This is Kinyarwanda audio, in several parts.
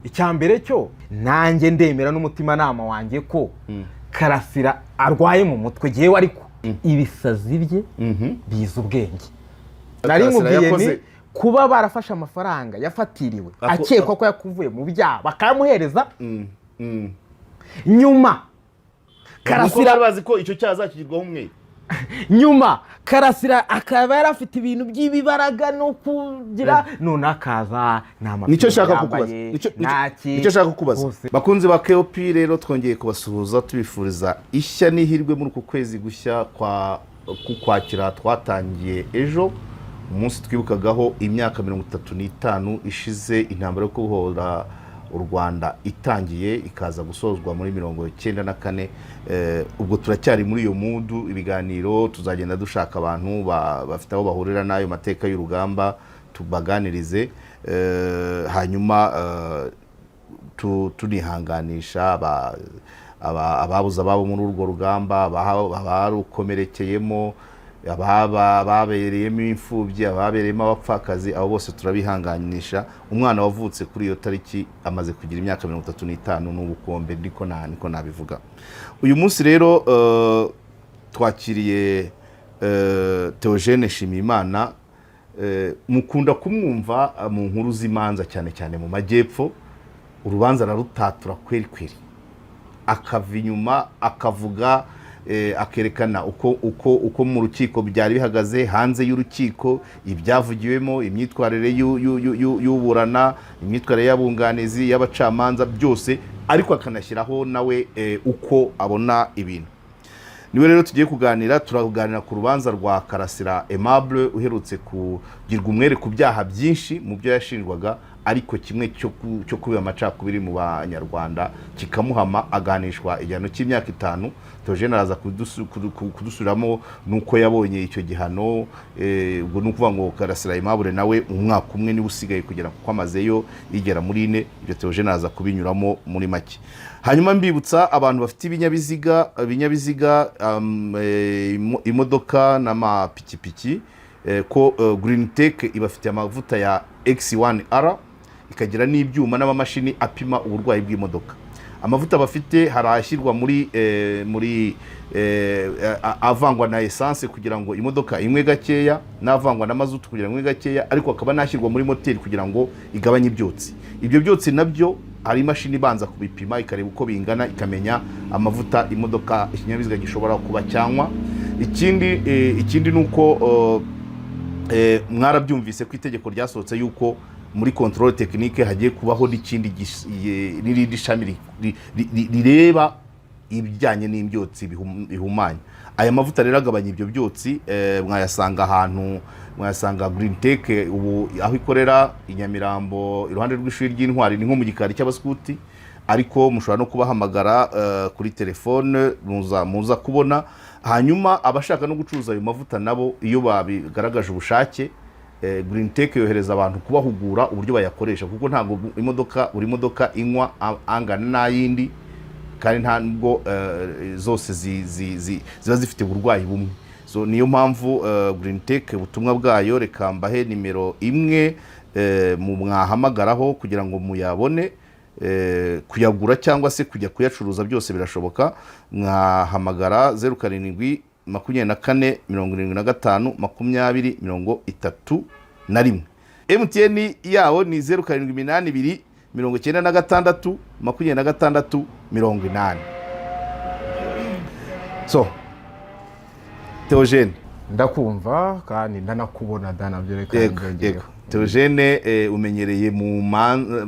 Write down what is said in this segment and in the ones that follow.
Icya mbere cyo, nanjye ndemera n'umutimanama wanjye ko Karasira arwaye mu mutwe. Ngewe ariko ibisazi bye biza ubwenge nari Karasira nkubwiye ni kuba barafashe amafaranga yafatiriwe, akekwa ko yakuvuye mu byaha, bakayamuhereza nyuma Nuko Karasira bari bazi ko icyo cyaha azakigirwaho umwere. Nyuma Karasira akaba yari afite ibintu by'ibibaraga no kugira none akaza nta mapingu Nicyo nshaka kukubaza. yambaye, nta ki- Nicyo nshaka kukubaza. Hose. Bakunzi ba KOP rero, twongeye kubasuhuza, tubifuriza ishya n'ihirwe muri uku kwezi gushya kwa kukwakira twatangiye ejo, umunsi twibukagaho imyaka 35 ishize intambara yo kubohora u Rwanda itangiye, ikaza gusozwa muri 94. Ubwo turacyari muri iyo mood. Ibiganiro tuzagenda dushaka abantu bafite aho bahurira n'ayo mateka y'urugamba, tubaganirize. Hanyuma tunihanganisha ababuze ababo muri urwo rugamba, abarukomerekeyemo, ababereyemo imfubyi, ababereyemo abapfakazi, abo bose turabihanganisha. Umwana wavutse kuri iyo tariki amaze kugira imyaka 35 n'ubukombe, niko nabivuga. Uyu munsi rero twakiriye Theogene Nshimiyimana. Mukunda kumwumva mu nkuru z'imanza, cyane cyane mu majyepfo. Urubanza ararutatura kweri kweri, akava inyuma akavuga, akerekana uko mu rukiko byari bihagaze, hanze y'urukiko ibyavugiwemo, imyitwarire y'uburana, imyitwarire y'abunganizi, y'abacamanza, byose, ariko akanashyiraho nawe uko abona ibintu. Niwe rero tugiye kuganira. Turaganira ku rubanza rwa Karasira Aimable, uherutse kugirwa umwere ku byaha byinshi mu byo yashinjwaga, ariko kimwe cyo kubiba amacakubiri mu Banyarwanda kikamuhama, aganishwa igihano cy'imyaka 5. Theogene araza kudusubiramo nuko yabonye icyo gihano. Ubwo ni ukuvuga ngo Karasira Aimable nawe umwaka umwe niwe usigaye kugera, kuko amazeyo igera muri 4. Ibyo Theogene araza kubinyuramo muri make. Hanyuma mbibutsa abantu bafite ibinyabiziga, imodoka n'amapikipiki, ko Green Tech ibafitiye amavuta ya X1R, ikagira n'ibyuma n'amamashini apima uburwayi bw'imodoka. Amavuta bafite hari ashyirwa muri avangwa na essence kugira ngo imodoka inywe gakeya, n'avangwa na mazutu kugira ngo inywe gakeya, ariko akaba n'ashyirwa muri moteri kugira ngo igabanye ibyotsi. Ibyo byotsi nabyo hari imashini ibanza kubipima, ikareba uko bingana, ikamenya amavuta imodoka, ikinyabiziga gishobora kuba cyanywa. Ikindi ni uko mwarabyumvise ko itegeko ryasohotse yuko muri contrôle technique hagiye kubaho n'ikindi n'irindi shami rireba ibijyanye n'imyotsi bihumanya. Aya mavuta rero agabanya ibyo byotsi. Mwayasanga ahantu, mwayasanga Green Tech ubu aho ikorera i Nyamirambo, iruhande rw'ishuri ry'Intwari, ni nko mu gikari cy'abaskuti, ariko mushobora no kubahamagara kuri telefone muza kubona. Hanyuma abashaka no gucuruza ayo mavuta nabo, iyo babigaragaje ubushake, Green Tech yohereza abantu kubahugura uburyo bayakoresha, kuko ntabwo imodoka, buri modoka inywa angana n'ayindi, kandi nta nubwo zose ziba zifite uburwayi bumwe. So niyo mpamvu Green Tech, ubutumwa bwayo, reka mbahe nimero imwe mu mwahamagaraho kugira ngo muyabone, kuyagura cyangwa se kujya kuyacuruza, byose birashoboka. Mwahamagara 0724 75 20 31. MTN yawo ni 0782 96 26 80. So Theogene. Ndakumva kandi ndanakubona da, nabyo reka Yego. nbyongereho. Theogene, umenyereye mu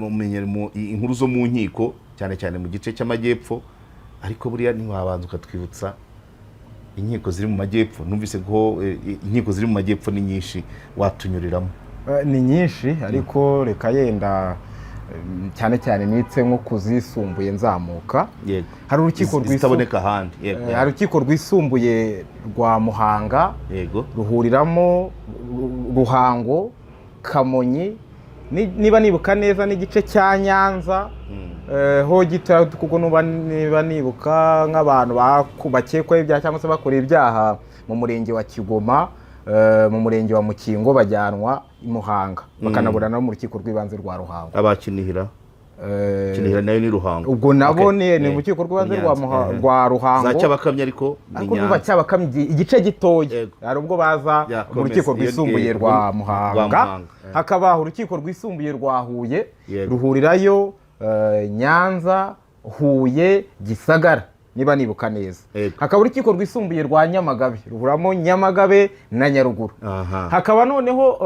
umenyereye mu inkuru zo mu nkiko, cyane cyane mu gice cy'amajyepfo, ariko buriya ntiwabanza ukatwibutsa inkiko ziri mu majyepfo? Numvise ko inkiko ziri mu majyepfo ni nyinshi, watunyuriramo? Ni nyinshi, ariko reka yenda cyane cyane nitse nko kuzisumbuye nzamuka. Hari urukiko Zitaboneka ahandi, yego. Hari urukiko rwisumbuye rwa Muhanga, ruhuriramo Ruhango, Kamonyi, niba nibuka neza n'igice cya Nyanza ho gito, kuko niba nibuka nk'abantu bakekwaho ibyaha cyangwa se bakora ibyaha mu murenge wa Kigoma, mu murenge wa Mukingo, bajyanwa i Muhanga, bakanaburana no mu rukiko rw'ibanze rwa Ruhango. Abakinihira. Kinihira nayo ni Ruhango. Ubwo nabo Okay. ni mu rukiko rw'ibanze Nyanza. rwa Ruhango. Za Cyabakamyi ariko ni Ariko ndumva Nyanza. Cyabakamyi igice gitoya. Yego. Hari ubwo baza Ya, mu komeza. rukiko rwisumbuye rwa Rwa Muhanga. Muhanga. Hakaba urukiko rwisumbuye rwa Huye, ruhurirayo Nyanza, Huye, Gisagara, niba nibuka neza. Hakaba urukiko rwisumbuye rwa Nyamagabe, ruhuramo Nyamagabe na Nyaruguru. Hakaba noneho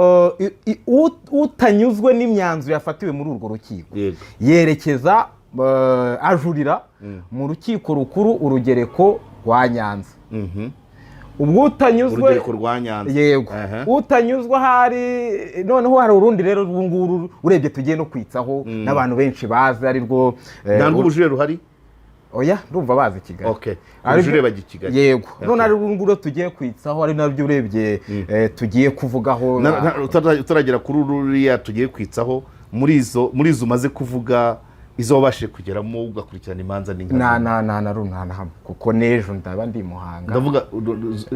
utanyuzwe n'imyanzuro yafatiwe muri urwo rukiko yerekeza, ajurira mu Rukiko Rukuru, Urugereko rwa Nyanza. Ubwo utanyuzwe Urugereko rwa Nyanza. Yego. Utanyuzwe, ahari noneho hari urundi rero, uru nguru urebye tugiye no kwitsaho n'abantu benshi bazi, ari rwo Nta rw'ubujurire ruhari? Oya, ndumva bazi Kigali. Okay. Ubujurire bajya i Kigali. Yego. None ari uru nguru tugiye kwitsaho, ari nabyo urebye tugiye kuvugaho. Utaragera kuri ruriya tugiye kwitsaho, muri izo umaze kuvuga, izo wabashije kugeramo ugakurikirana imanza ni nka Na na na na nta na hamwe, kuko n'ejo ndaba ndi i Muhanga. Ndavuga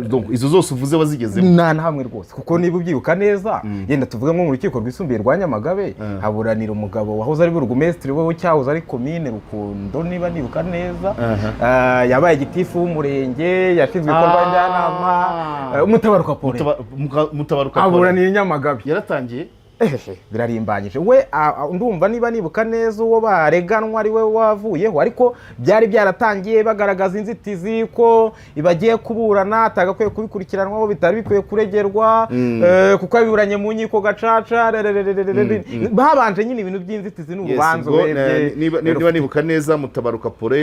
donc izo zose uvuze wazigezemo? Nta na hamwe rwose, kuko niba ubyibuka neza, yenda tuvuge nko mu Rukiko Rwisumbuye rwa Nyamagabe, haburanira umugabo wahoze ari burugumesitiri we cyahoze ari komine Rukundo, niba nibuka neza. Yabaye gitifu w'umurenge, yashinzwe ibikorwa njyanama, Mutabaruka Paul. Mutabaruka Paul. Aburanira i Nyamagabe. Yaratangiye. Ehehe, birarimbanyije we. Ndumva niba nibuka neza, uwo bareganwa ari we wavuyeho, ariko byari byaratangiye bagaragaza inzitizi ko ibagiye kuburana atagakwiye kubikurikiranwaho, bitari bikwiye kuregerwa, kuko yabiburanye mu nkiko gacaca, rererererere. Babanje nyine ibintu by'inzitizi Yes, n'urubanza ubwo, urebye niba nibuka neza, Mutabaruka Paul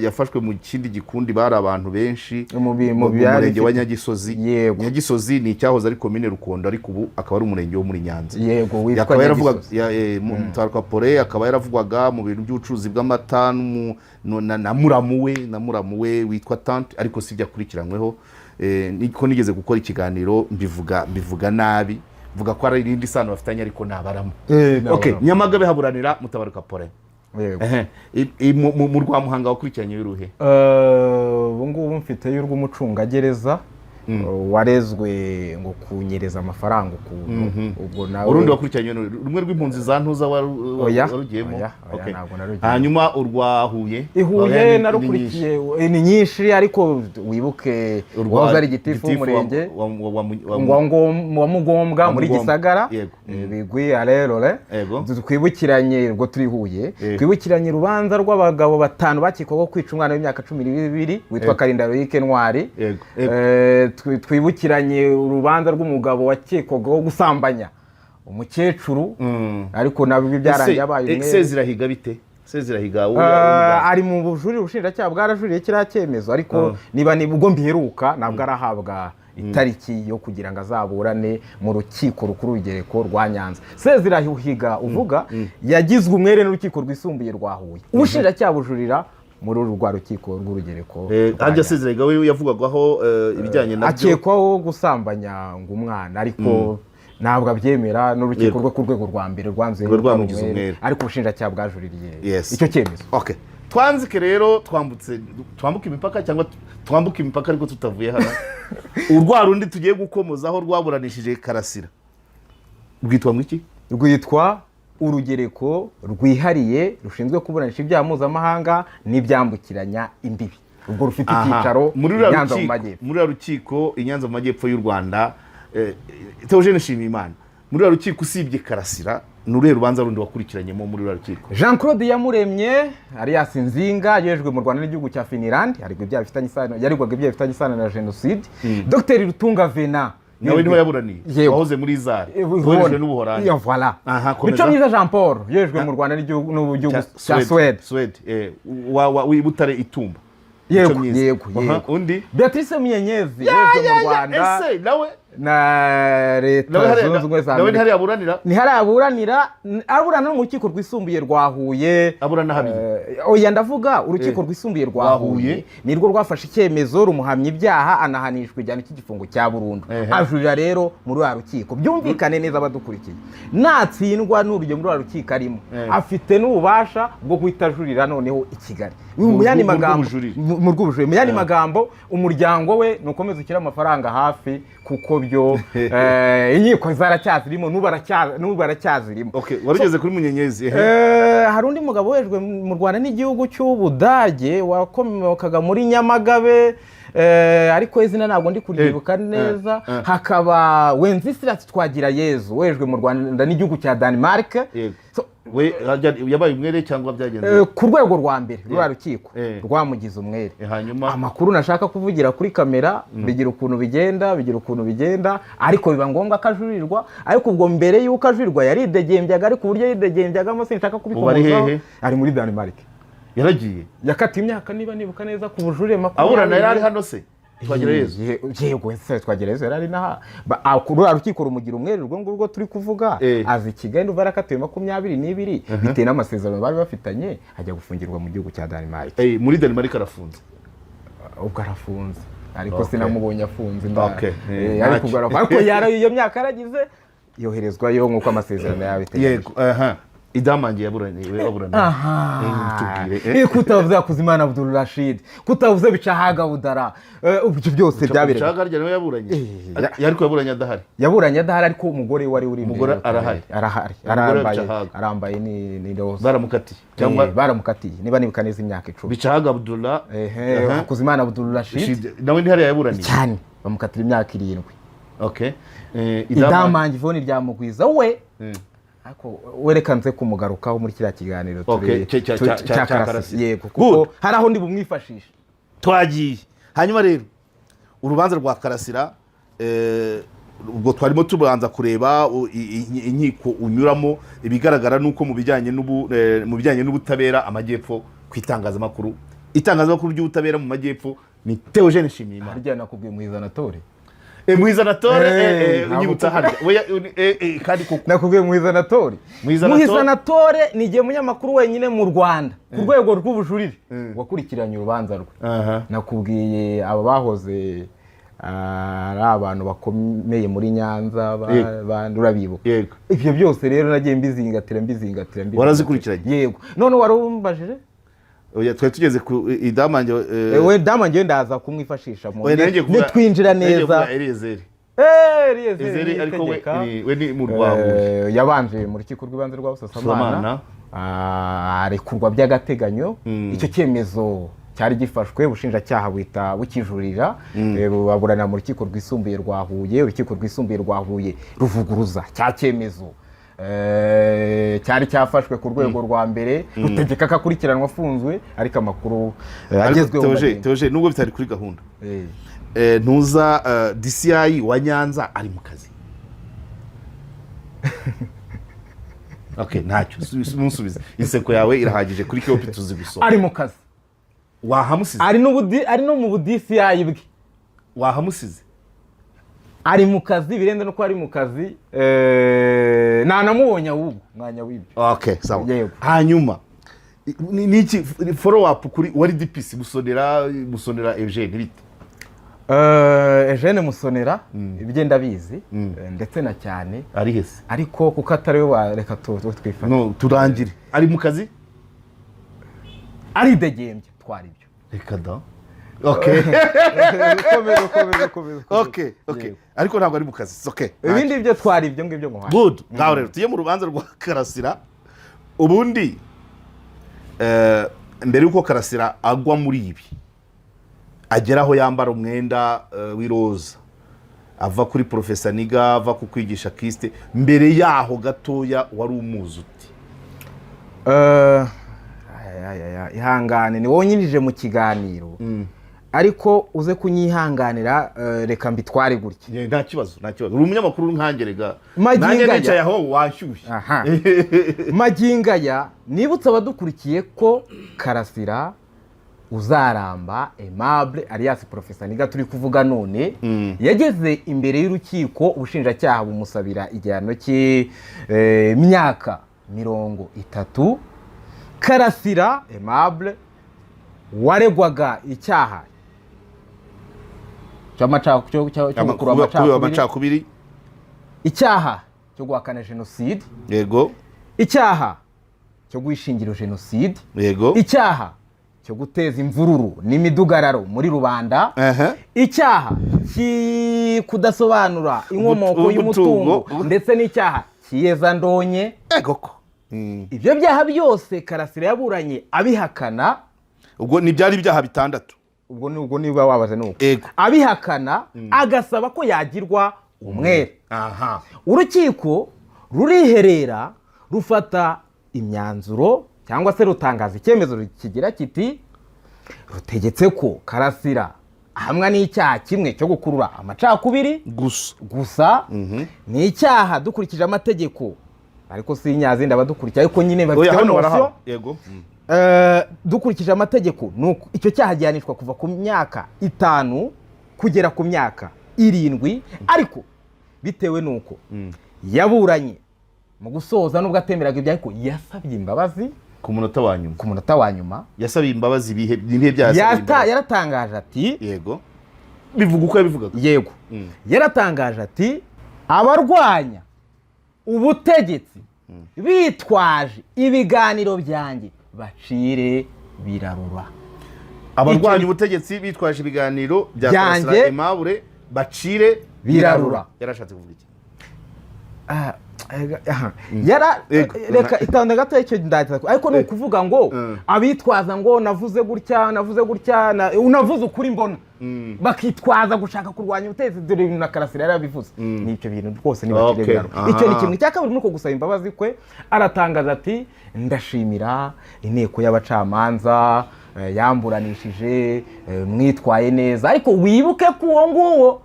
yafashwe mu kindi gikundi, bari abantu benshi mu mu byari murenge wa Nyagisozi. Yego. Nyagisozi ni icyahoze ari komine Rukondo, ariko ubu akaba ari umurenge wo muri Nyanza. Yego, witwa Akaba yaravuga Nyagisozi. Mutabaruka Paul akaba yaravugwaga mu bintu by'ubucuruzi bw'amata na muramu we witwa tante, ariko si byo akurikiranyweho. Niko nigeze gukora ikiganiro mbivuga nabi, mvuga ko ari irindi sano bafitanye, ariko nabaramu. Nabaramo. Okay, Nyamagabe haburanira Mutabaruka Paul. Yego. Ehe. Mu rwa Muhanga wakurikiranye uruhe? Ubu ngubu mfite y'urw'umucungagereza warezwe ngo kunyereza amafaranga ukuntu, ubwo nawe Urundi wakurikiranye ni rumwe rw'impunzi za Ntuza Oya, warugiyemo? oya, oya, Okay. ntabwo narugiyemo. Hanyuma urwa Huye? I Huye Oya, ni narukurikiye, ni nyinshi, ariko wibuke Urwa wahoze ari gitifu w'umurenge wa Mugombwa wa muri Mugombwa. Gisagara. Yego. Bigwi Arerore. Yego. Twibukiranye ubwo turi Huye, twibukiranye urubanza rw'abagabo batanu bakekwaho kwica umwana w'imyaka 12 witwa Karinda Loyic Ntwari. Yego. Yego. Twibukiranye urubanza rw'umugabo wakekwagaho gusambanya umukecuru, ariko nabwo byarangiye abaye umwere. Sezirahiga bite? Sezirahiga Ari mu bujurire, ubushinjacyaha bwarajuriye kiriya cyemezo, ariko niba ubwo mbiheruka ntabwo arahabwa itariki yo kugira ngo azaburane mu Rukiko Rukuru Urugereko rwa Nyanza. Sezirahiga uvuga yagizwe umwere n'Urukiko Rwisumbuye rwa Huye, ubushinjacyaha bujurira muri uru rwa rukiko rw'urugereko rwa Harya Nyanza. Sezirahiga we yavugwagaho ibijyanye nabyo? Akekwaho gusambanya ngo umwana, ariko ntabwo abyemera, n'urukiko Yego. rwo ku rwego rwa mbere rwanzuye Rwo yuko ari rwamugize umwere. Ariko ubushinjacyaha bwajuririye Yes. icyo cyemezo. Okay. Twanzike rero, twambutse, twambuke imipaka, cyangwa twambuke imipaka ariko tutavuye hano. Urwa rundi tugiye gukomozaho rwaburanishije Karasira rwitwa ngo iki? Rwitwa Urugereko Rwihariye Rushinzwe Kuburanisha Ibyaha Mpuzamahanga n'Ibyambukiranya Imbibi. Ubwo rufite icyicaro Muri i ruriya Nyanza mu rukiko majyepfo. Muri ruriya rukiko i Nyanza mu majyepfo y'u Rwanda, Theogene Nshimiyimana, muri ruriya rukiko usibye Karasira, ni uruhe rubanza rundi wakurikiranyemo muri ruriya rukiko? Jean Claude Yamuremye alias Nzinga yejwe mu Rwanda n'igihugu cya Finland, aregwa ibyaha bifitanye isano, yaregwaga ibyaha bifitanye isano na jenoside. Dr Rutunga Vena Nawe niho yaburaniye? Yego. Wahoze muri zari woherejwe n'Ubuholandi. Iyo, voilà. Aha, komeza. Mico Myiza Jean Paul yejwe mu Rwanda n'igihugu cya Suwede. Suwede, w'i Butare Itumba. Yego. Mico Myiza. Yego. Aha, Yego. undi? Beatrice Munyenyezi yejwe mu Rwanda Ese nawe na Leta nawe Zunze Ubumwe za nawe Amerika. ntihari aburanira? Ntiharaburanira, aburana no mu Rukiko Rwisumbuye rwa Huye. Aburana habiri? Oya, ndavuga Urukiko Rwisumbuye rwa Rwa Huye Huye. nirwo rwafashe icyemezo rumuhamya ibyaha, anahanishwa igihano cy'igifungo cya burundu. Ajurira rero muri rwa rukiko. Byumvikane neza abadukurikiye, natsindwa n'urugero muri rwa rukiko arimo, afite n'ububasha bwo guhita ajurira noneho i Kigali. Mu yandi Mu magambo rw'ubujurire. Mu rw'ubujurire. Mu yandi magambo, umuryango we nukomeza ushyire amafaranga hafi kuko byo inkiko zaracyazirimo, n'ubu baracyazirimo. Okay, warugeze kuri Munyenyezi, ehe. Hari undi mugabo wejwe mu Rwanda n'igihugu cy'Ubudage, wakomokaga muri Nyamagabe, ariko izina ntabwo ndi kuryibuka neza. Hakaba Wenceslas Twagirayezu wejwe mu Rwanda n'igihugu cya Denmark. So, We yabaye umwere cyangwa byagenze? Ku rwego rwa mbere ruriya rukiko rwamugize umwere. Hanyuma Amakuru nashaka kuvugira kuri kamera, bigira ukuntu bigenda, bigira ukuntu bigenda, ariko biba ngombwa ko ajurirwa. Ariko ubwo mbere y'uko ajurirwa yaridegembyaga, ariko uburyo yidegembbyagamo sinshaka Ubu ari kubikomozaho. hehe? Ari muri Denmark. Yaragiye? Yakatiwe imyaka, niba nibuka neza, ku bujurire 20. Aburana yari ari hano se, Twagirayezu? Yego, se Twagirayezu yari ari naha. Ruriya rukiko rumugira umwere, urwo ngurwo turi kuvuga. Aza i Kigali, ndumva yarakatiwe 22, bitewe n'amasezerano bari bafitanye, ajya gufungirwa mu gihugu cya Denmark. Muri Denmark arafunze? Ubwo arafunze, ariko sinamubonye afunze ariko ubwo Ntacyo. ariko iyo myaka yaragize, yoherezwayo nk'uko amasezerano yabiteganyije. Yego, aha Idamange yaburanye, we aburana. Tubwire. Kutavuze Hakuzimana Abdul Rashid, kutavuze Bicahaga Budara, ibyo byose byabereye. Bicahaga harya nawe yaburanye? Ariko yaburanye adahari. Yaburanye adahari, ariko umugore wari uri imbere Umugore y'ubutabera. arahari. Arahari. Umugore Arambaye. Bicahaga. Arambaye ni roza. Baramukatiye cyangwa? Baramukatiye, niba nibuka neza, imyaka 10. Bicahaga Abdullah. Ehe, Hakuzimana Abdul Rashid. Rashid, nawe ntihariya yaburaniye? Cyane, bamukatira imyaka 7. Okay. Idamange. Idamange Yvonne Lyamugwiza we, ariko wereka nze kumugarukaho muri kiriya kiganiro Cya cya Karasira. Karasira. Yego, kuko Good. hari aho ndi bumwifashishe. Twagiye. Hanyuma rero urubanza rwa Karasira, ubwo twarimo tubanza kureba inkiko unyuramo. Ibigaragara ni uko mu bijyanye n'ubutabera amajyepfo, ku itangazamakuru, itangazamakuru ry'ubutabera mu majyepfo ni Theogene Nshimiyimana. Harya nakubwiye Muhizanatore? Muhizanatore. Ntabwo Unyibutsa harya. Oya, kandi koko. Nakubwiye Muhizanatore. Muhizanatore. Muhizanatore ni igihe munyamakuru wenyine mu Rwanda ku rwego rw'ubujurire wakurikiranye urubanza rwe. Nakubwiye aba bahoze ari abantu bakomeye muri Nyanza, urabibuka? Yego. Ibyo byose rero nagiye mbizingatira, mbizingatira, mbizingatira. Warazikurikiranye? Yego. None wari umbajije? Oya, twari tugeze ku Idamange. We Damange ndaza kumwifashisha mu Oya, nari ngiye kuvuga- nitwinjira nari ngiye neza. kuvuga Eliyezeri. Eliyezeri. Eliyezeri, ariko we Niyitegeka. we ni mu Rwahuye. Yabanje mu rukiko rw'ibanze rwa Busasamana. Busasamana. Arekurwa by'agateganyo. Icyo cyemezo cyari gifashwe, ubushinjacyaha buhita bukijurira, baburana mu rukiko rwisumbuye rwa Huye. Urukiko rwisumbuye rwa Huye ruvuguruza cya cyemezo cyari cyafashwe ku rwego rwa mbere, rutegeka ko akurikiranwa afunzwe, ariko amakuru Ariko agezweho Theogene, magingo. Theogene, nubwo bitari kuri gahunda, ntuza DCI wa Nyanza ari mu kazi? Okay, ntacyo. Ntusubize, inseko yawe irahagije. Kuri KOP tuzi gusoma. Ari mu kazi. Wahamusize? Ari no mu bu DCI bwe. Wahamusize? Ari mu kazi, birenze no kuba ari mu kazi, ntanamubonye ahubwo mwanya w'ibyo. Okay, sawa. Yego. Hanyuma ni iki follow up kuri wari DPC Musonera Eugene, bite? Eugene Musonera ibyo ndabizi, ndetse na cyane. Ari hese? Ariko kuko atari we reka twifate. No turangire, ari mu kazi? Aridegembya, twara ibyo. Reka da, okay. Komeza, komeza, komeza. Okay. Yego. Ariko ntabwo ari mu kazi, okay. Ibindi byo twara ibyo ngibyo muhaye. Good. Ngaho rero tujye mu rubanza rwa Karasira. Ubundi mbere y'uko Karasira agwa muri ibi, agera aho yambara umwenda w'iroza, ava kuri Profesa Niga, ava ku kwigisha kisite, mbere yaho gatoya wari umuzi uti? Ay, ay, ay, ay, ihangane, ni wowe unyinjije mu kiganiro, ariko uze kunyihanganira, reka mbitware gutya. Ye, nta kibazo, nta kibazo, uri umunyamakuru nkangerega. Magingo Nanjye aya. nicaye aho washyushye. Aha. Magingo aya nibutse abadukurikiye ko Karasira Uzaramba Aimable alias Profesa Niga turi kuvuga none yageze imbere y'urukiko, ubushinjacyaha bumusabira igihano cy'imyaka 30. Karasira Aimable waregwaga icyaha cyo gukurura Kuba amacakubiri, amacakubiri. Icyaha cyo guhakana jenoside, icyaha cyo guhishingira jenoside, icyaha cyo guteza imvururu n'imidugararo muri rubanda, icyaha Kudasobanura inkomoko Umutungo. y'umutungo, ndetse n'icyaha cy'iyezandonke. Ego ko. Ibyo byaha byose Karasira yaburanye abihakana. Ubwo ntibyari ibyaha bitandatu? Ubwo niba wabaze ni uko. Ego. Abihakana, agasaba ko yagirwa umwere. Urukiko ruriherera, rufata imyanzuro cyangwa se rutangaza icyemezo kigira kiti: rutegetse ko Karasira ahamwa n'icyaha kimwe cyo gukurura amacakubiri gusa. Gusa ni icyaha dukurikije amategeko, ariko si inyazindi abadukurikiye, ariko nyine Oya, babifiteho hano notion. barahaba, yego. Dukurikije amategeko, ni uko icyo cyaha gihanishwa kuva ku myaka 5 kugera ku myaka 7, ariko bitewe n'uko yaburanye mu gusoza, nubwo atemeraga ibyo, ariko yasabye imbabazi ku munota wa nyuma. Ku munota wa nyuma. Yasabiye imbabazi ibihe, ni ibihe byaha yasabiye imbabazi? Yaratangaje ati Yego, bivuga uko yabivugaga. Yego, yaratangaje ati: "Abarwanya ubutegetsi bitwaje ibiganiro byanjye bacire birarura." Abarwanya ubutegetsi bitwaje ibiganiro bya Byanjye Karasira Aimable bacire birarura. Yarashatse kuvuga iki? Ah, aha. Yara Yego. Reka itonde gato, icyo ndaza, ariko ni ukuvuga ngo abitwaza ngo navuze gutya, navuze gutya, navuze ukuri mbona, bakitwaza gushaka kurwanya ubutegetsi, dore ibintu na Karasira yarabivuze, ni ibyo bintu rwose ntibacire birarura. Icyo ni kimwe. Icya kabiri, muri uko gusaba imbabazi kwe aratangaza ati: "Ndashimira inteko y'abacamanza yamburanishije, mwitwaye neza." Ariko wibuke ko uwo nguwo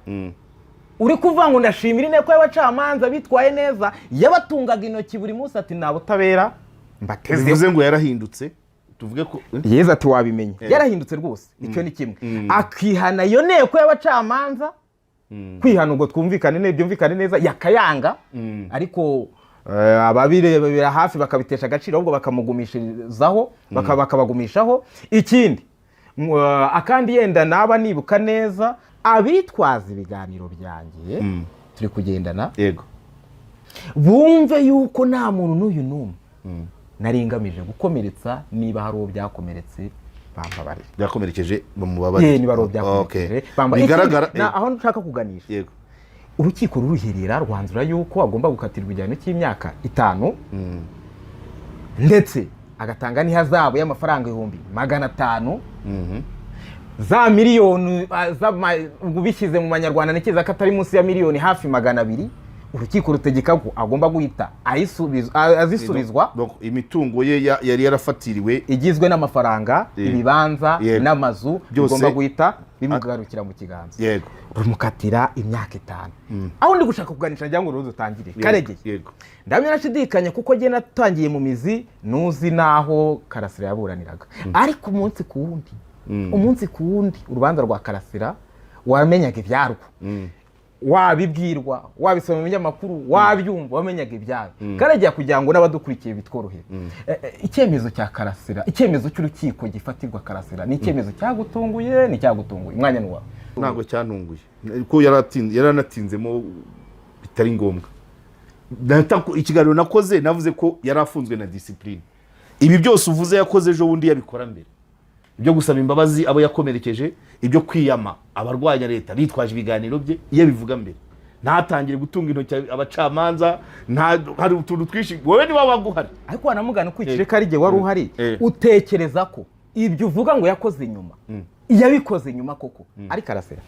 uri kuvuga ngo ndashimira inteko y'abacamanza bitwaye neza, yabatungaga intoki buri munsi ati: "Nta butabera mbatezeho." Bivuze ngo yarahindutse, tuvuge ko Yeza ati: "Wabimenye." Yarahindutse rwose, icyo ni kimwe. Akihana iyo nteko y'abacamanza, kwihana ubwo twumvikane neza, byumvikane neza, yakayanga, ariko ababirebera hafi bakabitesha agaciro, ahubwo bakamugumishirizaho, bakabagumishaho. Ikindi akandi yenda naba nibuka neza, abitwaza ibiganiro byanjye, turi kugendana, Yego. bumve yuko nta muntu n'uyu n'umwe nari ngamije gukomeretsa. Niba hari uwo byakomeretse, bambabarire. Byakomerekeje, bamubabarire. Ye, niba ari uwo byakomerekeje Bigaragara. Ikindi, aho nshaka kuganisha, urukiko ruruherera rwanzura yuko agomba gukatirwa igihano cy'imyaka 5, ndetse agatanga n'ihazabu y'amafaranga 500,000, za miliyoni ubwo ubishyize mu manyarwanda ntekereza ko atari munsi ya miliyoni hafi 200. Urukiko rutegeka ko agomba guhita azisubizwa. Donc, imitungo ye yari yarafatiriwe igizwe n'amafaranga, ibibanza n'amazu, Byose. bigomba guhita bimugarukira mu kiganza. Rumukatira imyaka 5. Aho ndi gushaka kuganisha, ngira ngo uruzi utangire, Karegeye, ndamya nashidikanya, kuko njye natangiye mu mizi, nuzi n'aho Karasira yaburaniraga, ariko umunsi ku wundi, umunsi ku wundi, urubanza rwa Karasira wamenyaga ibyarwo, wabibwirwa, wabisoma mu binyamakuru, wabyumva, wamenyaga ibyayo. Karegeya, kugira ngo n'abadukurikiye bitworohere, icyemezo cya Karasira, icyemezo cy'urukiko gifatirwa Karasira, ni icyemezo cyagutunguye? Ni cyagutunguye? Umwanya ni uwawe. Ntabwo cyantunguye, kuko yaranatinzemo bitari ngombwa. Ikiganiro nakoze navuze ko yari afunzwe na discipline. Ibi byose uvuze yakoze ejo bundi, yabikora mbere, ibyo gusaba imbabazi abo yakomerekeje, ibyo kwiyama abarwanya leta bitwaje ibiganiro bye, iyo abivuga mbere, ntatangire gutunga intoki abacamanza, hari utuntu twinshi wowe niba waguhari. Ariko wanamugana ukurikije ko ari igihe wari uhari, utekereza ko ibyo uvuga ngo yakoze inyuma, yabikoze inyuma koko ari Karasira?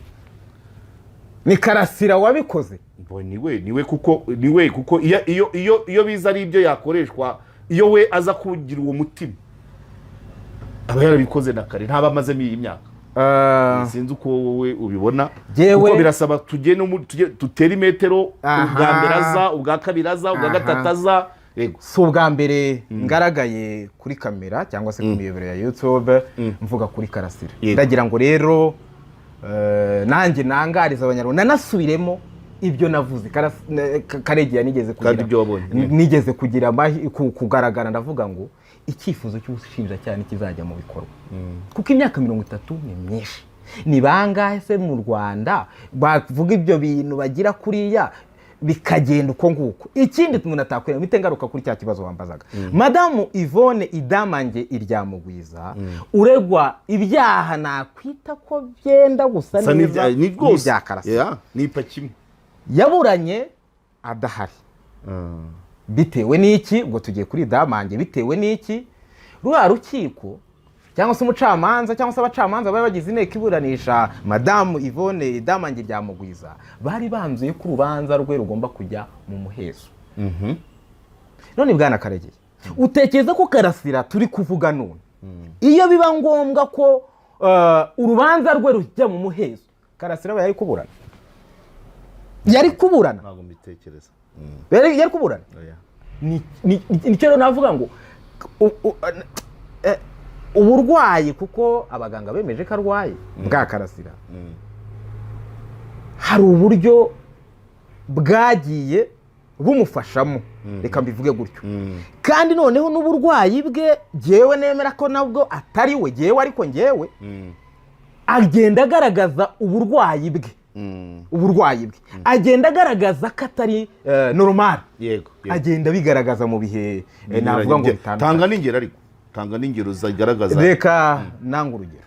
Ni Karasira wabikoze? Bo, niwe kuko iyo biza ari ibyo yakoreshwa, iyo we aza kugira uwo mutima aba yarabikoze na kare, ntaba amazemo iyi myaka. Sinzi uko wowe ubibona, kuko birasaba tujye no dutere imetero. Ubwa mbere aza, ubwa kabiri aza, ubwa gatatu aza, yego. Si ubwa mbere ngaragaye kuri kamera cyangwa se ku miyoboro ya YouTube mvuga kuri Karasira. Ndagira ngo rero nanjye nangariza Abanyarwanda, nanasubiremo ibyo navuze. Karegeya, nigeze kugira Kandi ibyo wabonye. Nigeze kugira kugaragara, ndavuga ngo icyifuzo cy'ubushinjacyaha ntikizajya mu bikorwa, kuko imyaka 30 ni myinshi. Ni bangahe se mu Rwanda bavuga ibyo bintu bagira kuriya? Bikagenda uko nguko. Ikindi umuntu atakwira, mpite ngaruka kuri cya kibazo wambazaga, Madamu Yvonne Idamange Iryamugwiza uregwa ibyaha nakwita ko byenda gusa Sa neza ni rwose n'ibya Karasira, Yeah, ni ipaki imwe. Yaburanye adahari. Bitewe n'iki? Ubwo tugiye kuri Idamange. Bitewe n'iki? Ruriya rukiko cyangwa se umucamanza cyangwa se abacamanza bari bagize inteko iburanisha Madamu Yvonne Idamange Ryamugwiza bari banzuye ko urubanza rwe rugomba kujya mu muhezo. None bwana Karegeye, utekereza ko Karasira turi kuvuga none, iyo biba ngombwa ko urubanza rwe rujya mu muhezo, Karasira aba yari kuburana? Yari kuburana? Ntabwo mbitekereza. Yari kuburana? Oya. Nicyo rero navuga ngo uburwayi, kuko abaganga bemeje ko arwaye, bwa Karasira, hari uburyo bwagiye bumufashamo, reka mbivuge gutyo. Kandi noneho n'uburwayi bwe, jyewe nemera ko nabwo atari we jyewe, ariko njyewe agenda agaragaza uburwayi bwe, uburwayi bwe agenda agaragaza ko atari normal. Yego. Agenda abigaragaza mu bihe navuga ngo bitandukanye. Tanga n'ingero, ariko tanga n'ingero zigaragaza. Reka nanga urugero,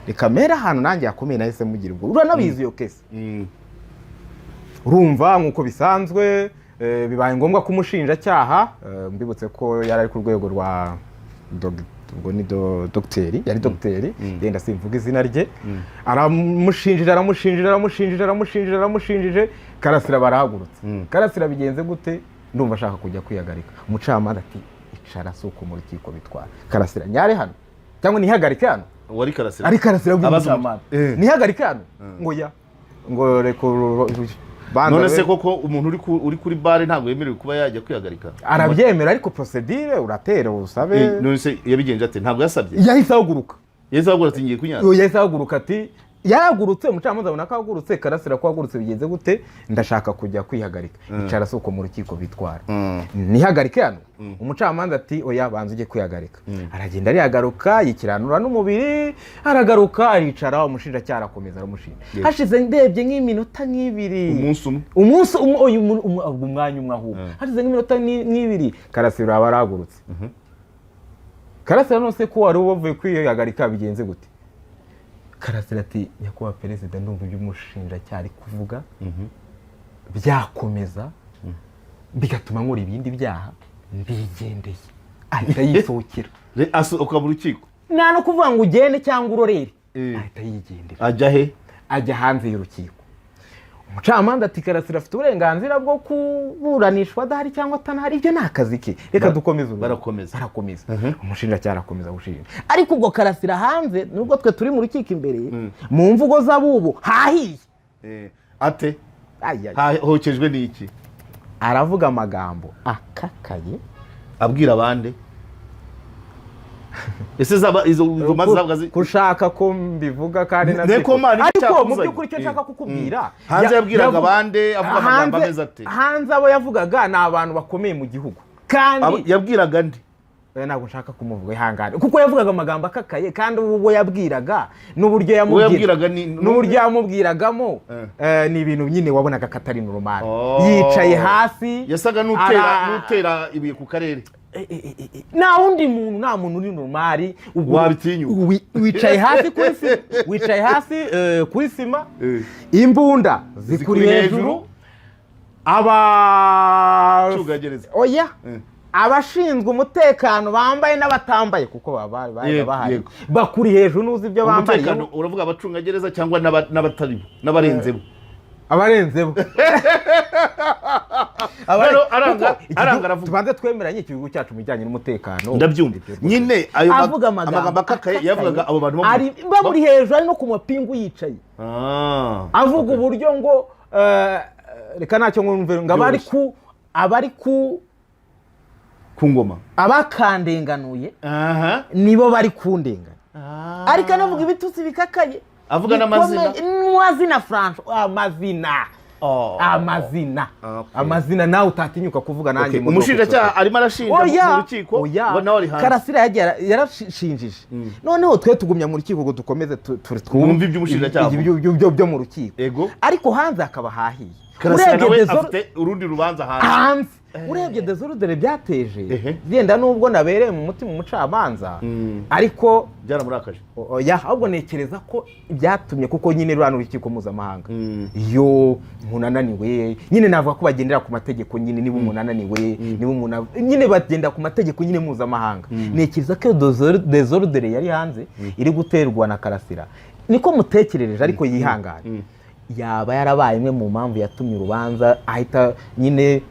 reka mbere ahantu nanjye yakomeye nahise mugira ubwo, uranabizi iyo case. Urumva nk'uko bisanzwe, bibaye ngombwa ko umushinjacyaha, mbibutse ko yari ari ku rwego rwa ubwo ni dogiteri, yari dogiteri, yenda simvuga izina rye, aramushinjije, aramushinjije, aramushinjije, aramushinjije, aramushinjije. Karasira barahagurutse. "Karasira, bigenze gute? Ndumva ashaka kujya kwihagarika." Umucamanza ati: "Icara, si uko mu rukiko bitwara. Karasira, nyare hano cyangwa nihagarike hano?" Wari Karasira. Ari Karasira abwira Abaza umucamanza. "Nihagarike hano?" Ngo ya, ngo reka banza None se koko umuntu uri kuri bare ntabwo yemerewe kuba yajya kwihagarika? Arabyemera, ariko procédure uratera ubusabe. None se yabigenje ate? Ntabwo yasabye? Yahise ahaguruka. Yahise ahaguruka ati: "Ngiye kunyara." Yahise ahaguruka, ati yarahagurutse. Umucamanza abona ko ahagurutse. "Karasira, ko ahagurutse, bigenze gute?" "Ndashaka kujya kwihagarika." "Icara, si uko mu rukiko bitwara. Nihagarike hano?" Umucamanza ati: "Oya, banza ujye kwihagarika." Aragenda, arihagaruka, yikiranura n'umubiri, aragaruka aricara. Umushinjacyaha arakomeza aramushinja. Hashize ndebye nk'iminota nk'ibiri, Umunsi umwe. Umunsi umwe, oya, umwanya umwe ahubwo. Hashize nk'iminota nk'ibiri, Karasira aba arahagurutse. "Karasira, none se ko wari wavuye kwihagarika, bigenze gute?" Karasira ati: "Nyakubahwa Perezida, ndumva ibyo umushinjacyaha ari kuvuga byakomeza bigatuma nkora ibindi byaha, ndigendeye." Ahita yisohokera. Asohoka mu rukiko. Nta no kuvuga ngo ugende cyangwa urorere. Ahita yigendera. Ajya he? Ajya hanze y'urukiko. Umucamanza ati: "Karasira afite uburenganzira bwo kuburanishwa adahari cyangwa atanahari, ibyo ni akazi ke, reka dukomeze urubanza." Barakomeza. Barakomeza, umushinjacyaha arakomeza gushinja. Ariko ubwo Karasira hanze, nubwo twe turi mu rukiko imbere, mu mvugo z'abubu hahiye. Ate? Ay, ay. Hokejwe n'iki? Aravuga amagambo akakaye. Abwira abandi ese zaba izo manza zabaga Kushaka ko mbivuga kandi Ne ko Imana ariko mu icyakuzanye. by'ukuri icyo nshaka kukubwira, Hanze yabwiraga abandi, avuga amagambo hanze ameze ate? Hanze abo yavugaga ni abantu bakomeye mu gihugu kandi Yabwiraga nde? Oya, ntabwo nshaka kumuvuga, ihangane, kuko yavugaga amagambo akakaye, kandi uwo yabwiraga n'uburyo Uwo yamubwira yabwiraga ni n'uburyo yamubwiragamo, ni ibintu nyine wabonaga ko atari normal. Yicaye hasi. Yasaga n'utera ibuye ku karere. Nta wundi muntu, nta muntu uri normal ubwo Wabitinyuka. Wicaye hasi kuri sima, wicaye hasi kuri sima, imbunda zikuri Zikuri hejuru, hejuru. Aba Cungagereza. Oya, abashinzwe umutekano bambaye n'abatambaye, kuko baba bari bahari, bakuri hejuru, n'uzi ibyo bambaye. Umutekano, uravuga abacungagereza cyangwa n'abatari bo, n'abarenzebo? Abarenzebo. Rero Kuko iki aranga gihugu- aravuga. Tubanze twemeranye, iki gihugu cyacu mu bijyanye n'umutekano, Ndabyumva. Ibyo rwose. Nyine ayo Avuga amagambo amagambo akakaye yavugaga abo bantu ari bamuri hejuru, ari no ku mapingu yicaye, avuga uburyo ngo reka ntacyo ngumve ngo abari ku abari ku Ku ngoma. Abakandenganuye nibo bari kundenganya, ariko anavuga ibitutsi bikakaye. Avuga n'amazina. N'amazina, Franco, amazina. Amazina. Amazina nawe utatinyuka kuvuga nanjye mu Umushinjacyaha arimo arashinja Oya, mu rukiko, oya. ngo nawe ari hanze. Karasira yagiye yarashinjije, noneho twe tugumya mu rukiko ngo dukomeze twumve Mwumve ibyo umushinjacyaha avuga. ibyo byo mu rukiko. Ariko hanze hakaba hahiye. Karasira Urebye nawe afite urundi rubanza hanze. Hanze. Urebye désordre byateje, yenda nubwo nabereye mu mutima umucamanza, ariko Byaramurakaje. Oya, ahubwo ntekereza ko byatumye, kuko nyine ruriya ni urukiko mpuzamahanga. Iyo umuntu ananiwe nyine, navuga ko bagendera ku mategeko nyine. Niba umuntu ananiwe, niba umuntu nyine bagenda ku mategeko nyine mpuzamahanga. Ntekereza ko iyo désordre yari hanze iri guterwa na Karasira, niko mutekerereje, ariko yihangane, yaba yarabaye imwe mu mpamvu yatumye urubanza ahita nyine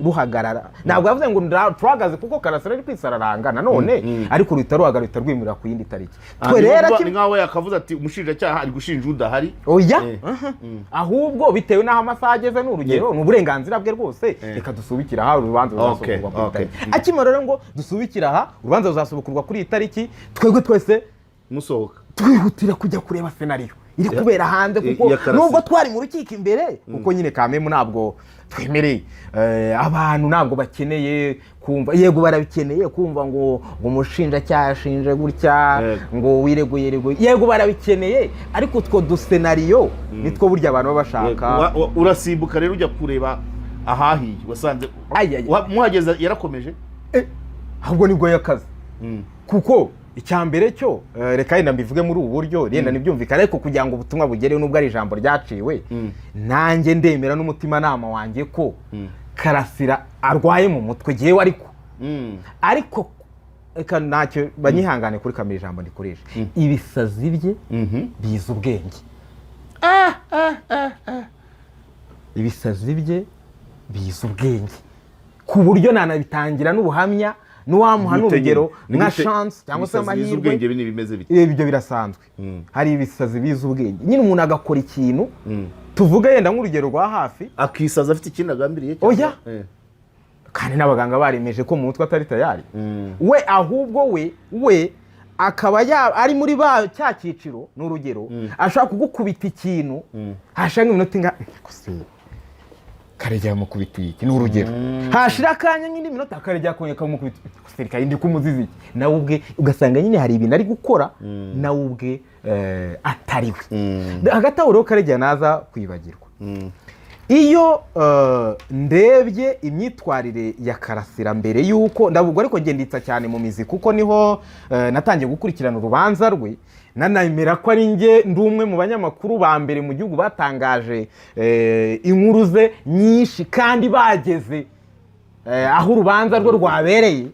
ruhagarara. Ntabwo yavuze ngo turahagaze kuko Karasira ari kwisararanga nanone, ariko ruhita ruhagarara, ruhita rwimurira ku yindi tariki. Twe rero Ni nkaho yakavuze ati umushinjacyaha ari gushinja udahari. Oya. Aha. Ahubwo bitewe n'aho amasaha ageze, ni urugero, ni uburenganzira bwe rwose, reka dusubikire aha, urubanza ruzasubukurwa kuri iyi tariki. Akimara rero ngo dusubikire aha, urubanza ruzasubukurwa kuri iyi tariki, twebwe twese musohoka, twihutira kujya kureba scénario iri kubera hanze, kuko ya Karasira. nubwo twari mu rukiko imbere, kuko nyine kamemu ntabwo twemereye abantu, ntabwo bakeneye kumva, yego barabikeneye kumva ngo umushinjacyaha yashinje gutya, ngo wireguye yereguye, yego barabikeneye, ariko utwo duscénario nitwo burya abantu baba bashaka. Urasimbuka rero ujya kureba ahahiye, wasanze Ay, ay, ay. Muhageze yarakomeje. Ahubwo nibwo yakaze, kuko icya mbere cyo, reka yenda mbivuge muri ubu buryo, yenda ntibyumvikane, ariko kugira ngo ubutumwa bugereho, nubwo ari ijambo ryaciwe, nanjye ndemera n'umutimanama wanjye ko Karasira arwaye mu mutwe. Jyewe ariko reka ntacyo banyihangane kuri kamera, ijambo ndikoresha, ibisazi bye bizi ubwenge, ibisazi bye bizi ubwenge, ku buryo nanabitangira n'ubuhamya n'uwamuha n'urugero nka chance cyangwa se Ibisazi bizi amahirwe. ubwenge bini bimeze bite? Ibyo birasanzwe, hari ibisazi bizi ubwenge nyine, umuntu agakora ikintu, tuvuge yenda nk'urugero rwa hafi, Akisaza afite ikindi agambiriye cyangwa? Oya. Kandi n'abaganga baremeje ko mu mutwe atari tayari. We ahubwo we akaba ari muri ba cya cyiciro, ni urugero, ashobora kugukubita ikintu, hashira nk'iminota inga se Karegeya yamukubitiye iki, ni urugero, hashira akanya nk'indi minota Karegeya akongera akamukubita, se ndi kumuziza iki? Nawe ubwe ugasanga nyine hari ibintu ari gukora nawe ubwe atari we. Hagati aho rero Karegeya naza kwibagirwa, iyo ndebye imyitwarire ya Karasira mbere y'uko ndabugwa, ariko ngenditsa cyane mu mizi, kuko niho natangiye gukurikirana urubanza rwe, nanemera ko ari njye ndi umwe mu banyamakuru ba mbere mu gihugu batangaje inkuru ze nyinshi, kandi bageze aho urubanza rwe rwabereye.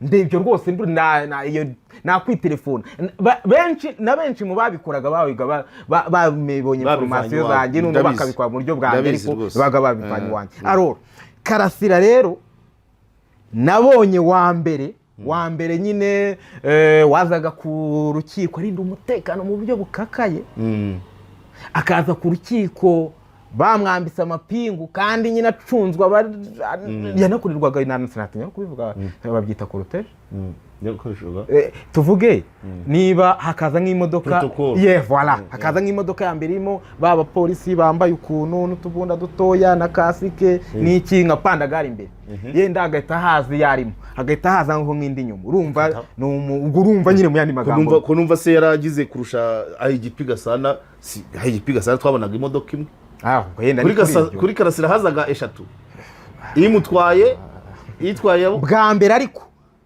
Ndebyo rwose iyo nakwitelefona. Benshi na benshi mu babikoraga babiga babonye Babivanye information iwawe. zanjye, noneho Ndabizi. bakabikora mu buryo bwanjye, Ndabizi ariko rwose. baga babivanye iwanjye. Alors Karasira rero nabonye wa mbere nyine wazaga ku rukiko arinda umutekano mu buryo bukakaye, akaza ku rukiko bamwambitse amapingu, kandi nyine acunzwe, yanakurirwaga, sinatinya kubivuga, babyita cortège. Yakoreshwaga. Tuvuge niba hakaza nk'imodoka, Protocol. ye voilà, hakaza nk'imodoka ya mbere irimo ba bapolisi bambaye ukuntu n'utubunda dutoya na kasike n'iki, nka pandagari imbere, yenda hagahita haza iyo arimo, hagahita haza nko nk'indi nyuma, urumva ubwo urumva nyine mu yandi Ko magambo. numva, ko numva se yaragize kurusha IGP Gasana? Si IGP Gasana twabonaga imodoka imwe. Ah, ubwo yenda Kuri ni kuri ibyo. Kuri Karasira hazaga eshatu, imutwaye itwaye Bwa mbere ariko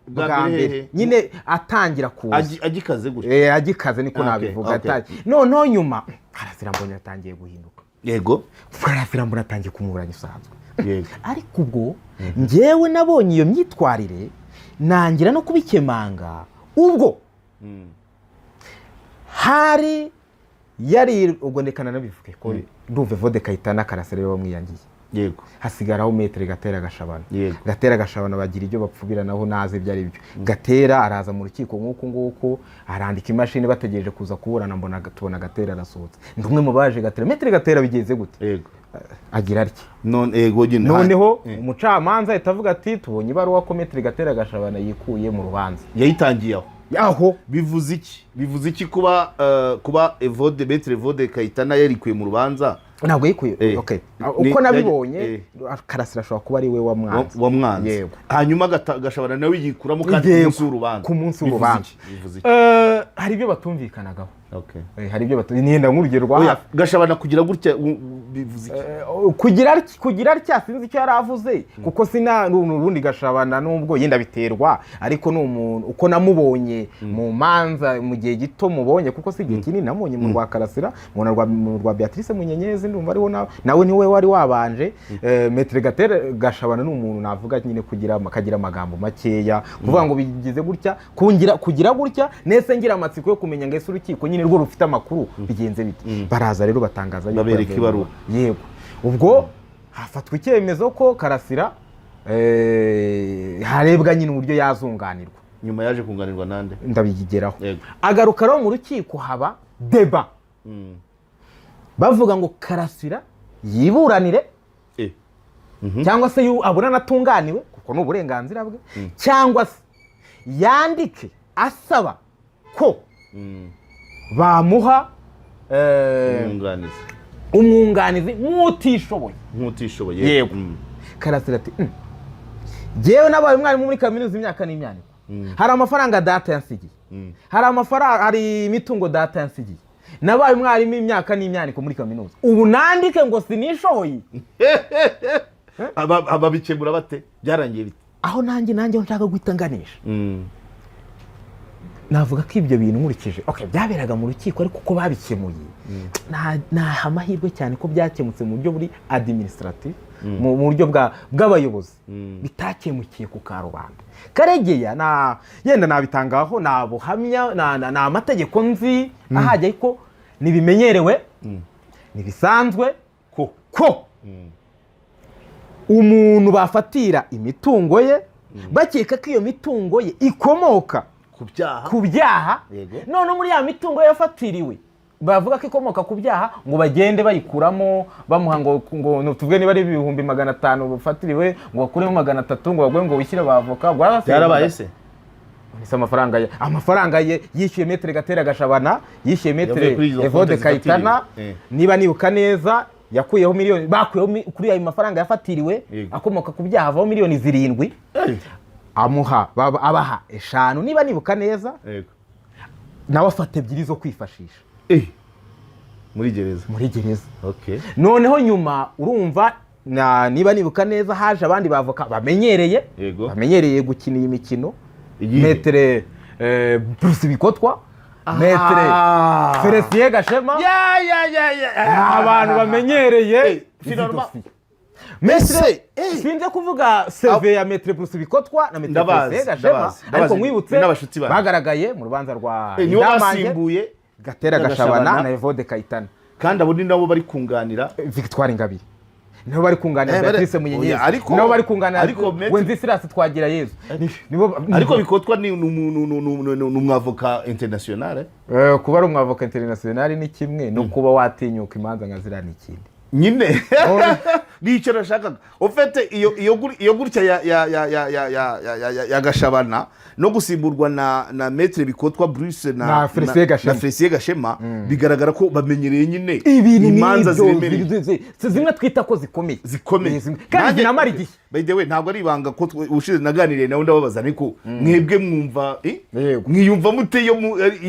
Bwa bwa mbere mbere hehe? nyine atangira kuza. Agikaze gutya. Agikaze niko nabivuga. Noneho nyuma Karasira mbonye atangiye guhinduka. Karasira mbona atangiye kumuburanya usanzwe. Ariko ubwo njyewe nabonye iyo myitwarire, nangira no kubikemanga, ubwo hari yari ubwo ndekana nabivuge ko ndumva Evode Kayitana, Karasira rero bamwiyangiye, hasigaraho Maître Gatera Gashabana. Gatera Gashabana bagira ibyo bapfubiranaho, nazi ibyo ari byo. Gatera araza mu rukiko nk'uku nguku, arandika imashini, bategereje kuza kuburana, mbona tubona Gatera arasohotse. Ndi umwe mu baje Gatera, Maître Gatera bigenze gute? Agira atya. None yego nyine. Noneho umucamanza ahita avuga ati tubonye ibaruwa ko Maître Gatera Gashabana yikuye mu rubanza. Yayitangiye aho. Aho. Bivuze iki? Bivuze iki kuba Evode, Maître Evode Kayitana yarikuye mu rubanza? Ntabwo yikuye. Okay. Uko nabibonye, Karasira ashobora kuba ari we wamwanze. Wamwanze. Yego. Hanyuma Gashabana nawe yikuramo kandi ku munsi w'urubanza. Ku munsi Bivuze w'urubanza. iki? Bivuze iki? Hari ibyo batumvikanagaho. Okay. Hari ibyo niyenda nk'urugero rwa Oya, hafi. Gashabana kugira gutya Bivuze iki? Kugira atya sinzi icyo yari avuze, kuko sina urundi Gashabana, nubwo yenda biterwa, ariko ni umuntu uko namubonye mu manza mu gihe gito mubonye, kuko si igihe kinini namubonye mu rwa Karasira, mu rwa Beatrice Munyenyezi, ndumva ariho nawe niwe wari wabanje. Maître Gatera Gashabana ni umuntu navuga nyine kugira akagira amagambo makeya, kuvuga ngo bigize gutya, kungira kugira gutya, nese ngira amatsiko yo kumenya ngo ese urukiko nyine rwo rufite amakuru bigenze bite. Baraza rero batangaza yuko Babereka yavuye ibaruwa. Yego, ubwo hafatwa icyemezo ko Karasira harebwa nyine uburyo yazunganirwa. Nyuma yaje kunganirwa nande? Ndabigeraho. Yego. Agaruka rero mu rukiko, haba débat, bavuga ngo Karasira yiburanire cyangwa se abona anatunganiwe, kuko ni uburenganzira bwe, cyangwa se yandike asaba ko bamuha Umwunganizi. umwunganizi nk'utishoboye. Nk'utishoboye. Yego. Karasira ati: "Jyewe nabaye umwarimu muri kaminuza imyaka n'imyaniko. Hari amafaranga data yansigiye, hari amafaranga, hari imitungo data yansigiye. Nabaye umwarimu imyaka n'imyaniko muri kaminuza, ubu nandike ngo sinishoboye?" Ababikemura bate? Byarangiye bite? Aho nanjye aho nshaka guhita nganisha, navuga ko ibyo bintu nkurikije, okay, byaberaga mu rukiko, ariko uko babikemuye naha amahirwe cyane ko byakemutse mu buryo buri administrative, mu buryo bw'abayobozi, bitakemukiye ku karubanda. Karegeya na yenda nabitangaho nta buhamya, na amategeko nzi ahajya, ariko ntibimenyerewe, ntibisanzwe ko umuntu bafatira imitungo ye bakeka ko iyo mitungo ye ikomoka ku byaha. Ku byaha. None muri ya mitungo ye yafatiriwe bavuga ko ikomoka ku byaha, ngo bagende bayikuramo, bamuha ngo tuvuge niba ari 500,000 bafatiriwe, ngo bakuremo 300, ngo baguhe ngo wishyire abavoka ngo Byarabaye se? Ese amafaranga ye yishyuye Maître Gatera Gashabana, yishyuye Yavuye Maître kuri izo Evode konti Kayitana. zifatiriwe. Niba nibuka neza, yakuyeho miliyoni, bakuyeho kuri ayo mafaranga yafatiriwe akomoka ku byaha, avaho miliyoni 7, amuha abaha 5 niba nibuka neza, nawe afata 2 zo kwifashisha. Muri gereza? Muri gereza. Noneho nyuma urumva niba nibuka neza haje abandi bavoka bamenyereye, bamenyereye gukina iyi mikino. Iyihe? Maître Bruce Bikotwa, Maître Felicien Gashema. Ya ya ya ya Ni abantu bamenyereye izi finalement- dosiye. Maître Ese, sinze kuvuga CV ya Maître Bruce Bikotwa na Maître Ndabazi, Felicien Gashema, ndabazi, ariko ndabazi. nkwibutse Ni n'abashuti banjye. bagaragaye mu rubanza rwa Nibo Idamange, basimbuye Gatera Gashabana. Gashabana na Evode Kayitana. Kandi abo ni nabo bari kunganira Victoire Ingabire, nibo bari kunganira Beatrice Munyenyezi, Oya, nibo bari kunganira ariko Wenceslas Twagirayezu. Nibo. Ariko Bikotwa ni umwavoka international. Kuba ari umwavoka international ni kimwe, no kuba watinyuka imanza nka ziriya ni ikindi. Nyine nicyo nashakaga. Ufite iyo gutya ya Gashabana no gusimburwa na Maître Bikotwa Bruce na Na Felicien Gashema. Na Felicien Gashema, bigaragara ko bamenyereye nyine Ibintu imanza nk'ibyo ziremereye. zimwe twita ko zikomeye. Zikomeye. Kandi zinamara igihe. By the way, ntabwo ari ibanga ko ubushize naganiriye nawe, ndababaza, ariko mwebwe mwumva mwiyumva mute iyo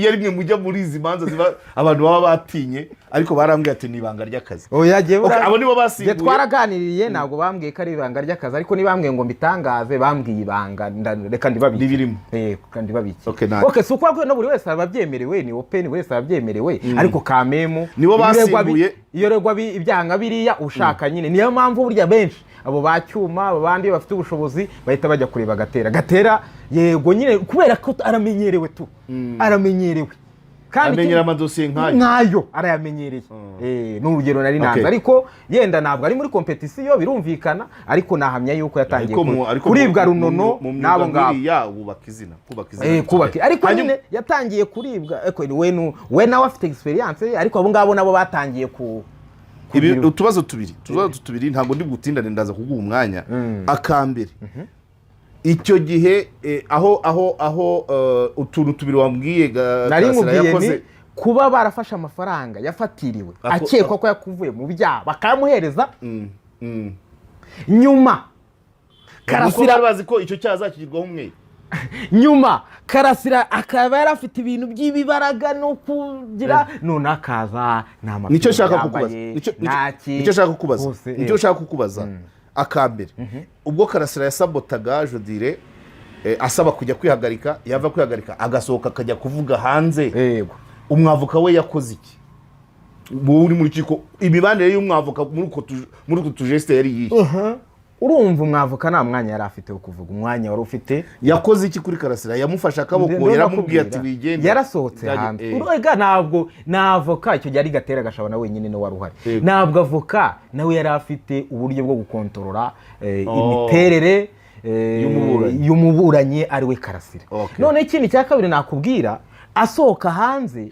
ari mwe mujya muri izi manza ziba abantu baba batinye? Ariko barambwiye ati ni ibanga ry'akazi. Oya, jyewe Okay, abo nibo basimbuye. Jye twaraganiriye, ntabwo bambwiye ko ari ibanga ry'akazi, ariko nibambwiye ngo mbitangaze, bambwiye ibanga, reka ndibabike. Ntibirimo. Reka ndibabike. Okay, nanjye. Okay, si ukuvuga ko no buri wese aba abyemerewe, ni open, buri wese aba abyemerewe, ariko kamemu Nibo iyo uregwa basimbuye. Iyo uregwa ibyaha nka biriya ushaka nyine, niyo mpamvu burya benshi abo ba Cyuma, abo bandi bafite ubushobozi bahita bajya kureba Gatera. Gatera yego nyine, kubera ko aramenyerewe tu, aramenyerewe kandi Amenyera amadosiye nk'ayo. Nkayo arayamenyereye. Ni urugero nari nanze, ariko yenda ntabwo ari muri compétition, birumvikana, ariko nahamya yuko yatangiye Ariko ariko kuribwa runono mu myuga n'abo ngabo. nk'iriya wubaka izina, kubaka izina. Kubaka, ariko nyine yatangiye kuribwa, ariko we nawe afite experience ye, ariko abo ngabo nabo batangiye ku Utubazo tubiri, ntabwo ndi butindane, ndaza kuguha umwanya. Akambere, icyo gihe aho utuntu tubiri wambwiye Nari Karasira nkubwiye yakoze. ni kuba barafashe amafaranga yafatiriwe akekwa ko yakuvuye mu byaha, bakayamuhereza nyuma Kuko Karasira bari bazi ko icyo cyaha azakigirwaho umwere. Nyuma Karasira akaba yari afite ibintu by'ibibaraga no kugira, none akaza nta mapingu Nicyo nshaka yambaye, kukubaza. nta ki- Nicyo nshaka kukubaza. Hose, Nicyo nshaka kukubaza. Akambere, ubwo Karasira yasabotaga jodire, asaba kujya kwihagarika, yava kwihagarika agasohoka akajya kuvuga hanze, umwavoka we yakoze iki? Wowe uri mu rukiko, imibanire y'umwavoka muri utwo tujeste yari iyihe? Urumva, umwavoka nta mwanya yari afite wo kuvuga, umwanya wari ufite Yakoze iki kuri Karasira? Yamufashe akaboko, yaramubwiye ati wigende? Yarasohotse hanze. Urega ntabwo na avoka icyo gihe ari Gatera Gashabana wenyine niwe wari uhari. Ntabwo avoka nawe yari afite uburyo bwo gukontorora imiterere Y'umuburanyi. y'umuburanyi ari we Karasira. None ikindi cya kabiri nakubwira, asohoka hanze,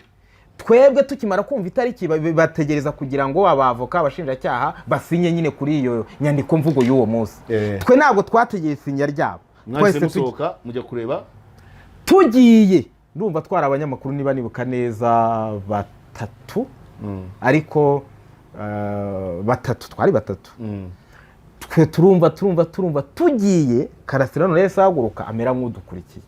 twebwe tukimara kumva itariki, bategereza kugira ngo abavoka, abashinjacyaha basinye nyine kuri iyo nyandiko mvugo y'uwo munsi. Twe ntabwo twategeye isinya ryabo. Mwahise Twese musohoka mujya kureba? Tugiye, ndumva twari abanyamakuru, niba nibuka neza, batatu, ariko batatu, twari batatu. Twe turumva tugiye, Karasira none yahise ahaguruka amera nk'udukurikiye,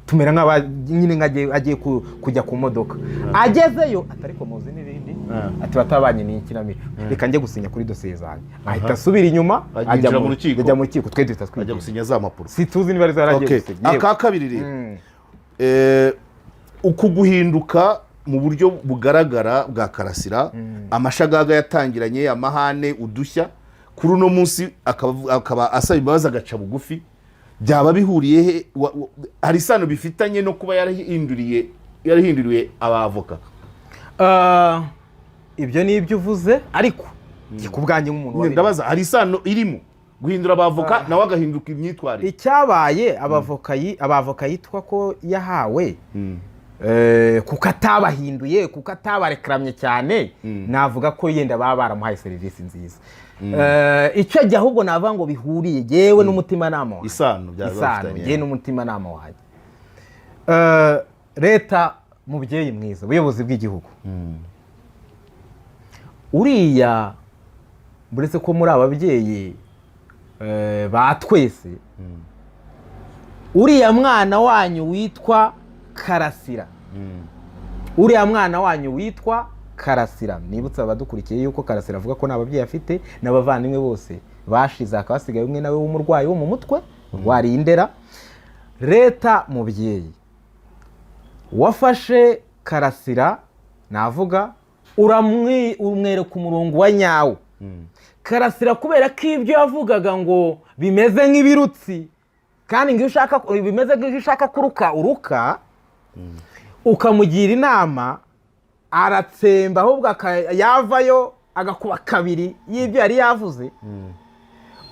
tumera nk'aba nyine agiye kujya ku modoka. Agezeyo atari ko muzi n'ibindi, ati batabanye n'ikinamico, reka njye gusinya kuri dosiye zanjye. Ahita asubira inyuma. Ajya mu rukiko. Ajya mu rukiko, twe duhita Ajya twigira. gusinya za mpapuro. Situzi niba ari zo yaragiye gusinya. Aka kabiri rero, uku guhinduka mu buryo bugaragara bwa Karasira, amashagaga yatangiranye, amahane, udushya, kuri uno munsi akaba asaba imbabazi, agaca bugufi, byaba bihuriye he? Hari isano bifitanye no kuba yarahinduriye abavoka? Ah, ibyo ni ibyo uvuze, ariko njye ku bwanjye nk'umuntu wabirebye. Ndabaza, hari isano irimo guhindura abavoka nawe agahinduka imyitwarire? Icyabaye, abavoka yitwa ko yahawe, kuko atabahinduye, kuko atabarekamye cyane, navuga ko yenda baba baramuhaye serivisi nziza. Icyo gihe ahubwo navuga ngo bihuriye yewe n'umutimanama wanjye. Isano byaba Isano bifitanye. yewe n'umutimanama wanjye. Leta mubyeyi mwiza, ubuyobozi bw'igihugu, uriya buretse ko muri ababyeyi ba twese, uriya mwana wanyu witwa Karasira, uriya mwana wanyu witwa Karasira, nibutse abadukurikiye yuko Karasira avuga ko nta babyeyi afite n'abavandimwe bose bashize, hakaba hasigaye umwe nawe w'umurwayi wo mu mutwe urwariye Indera. Leta mubyeyi, wafashe Karasira, navuga umwereka umurongo wa nyawo. Karasira, kubera ko ibyo yavugaga ngo bimeze nk'ibirutsi, kandi ngo iyo ushaka bimeze nk'iyo ushaka kuruka uruka, ukamugira inama aratsemba, ahubwo yavayo agakuba kabiri y'ibyo yari yavuze,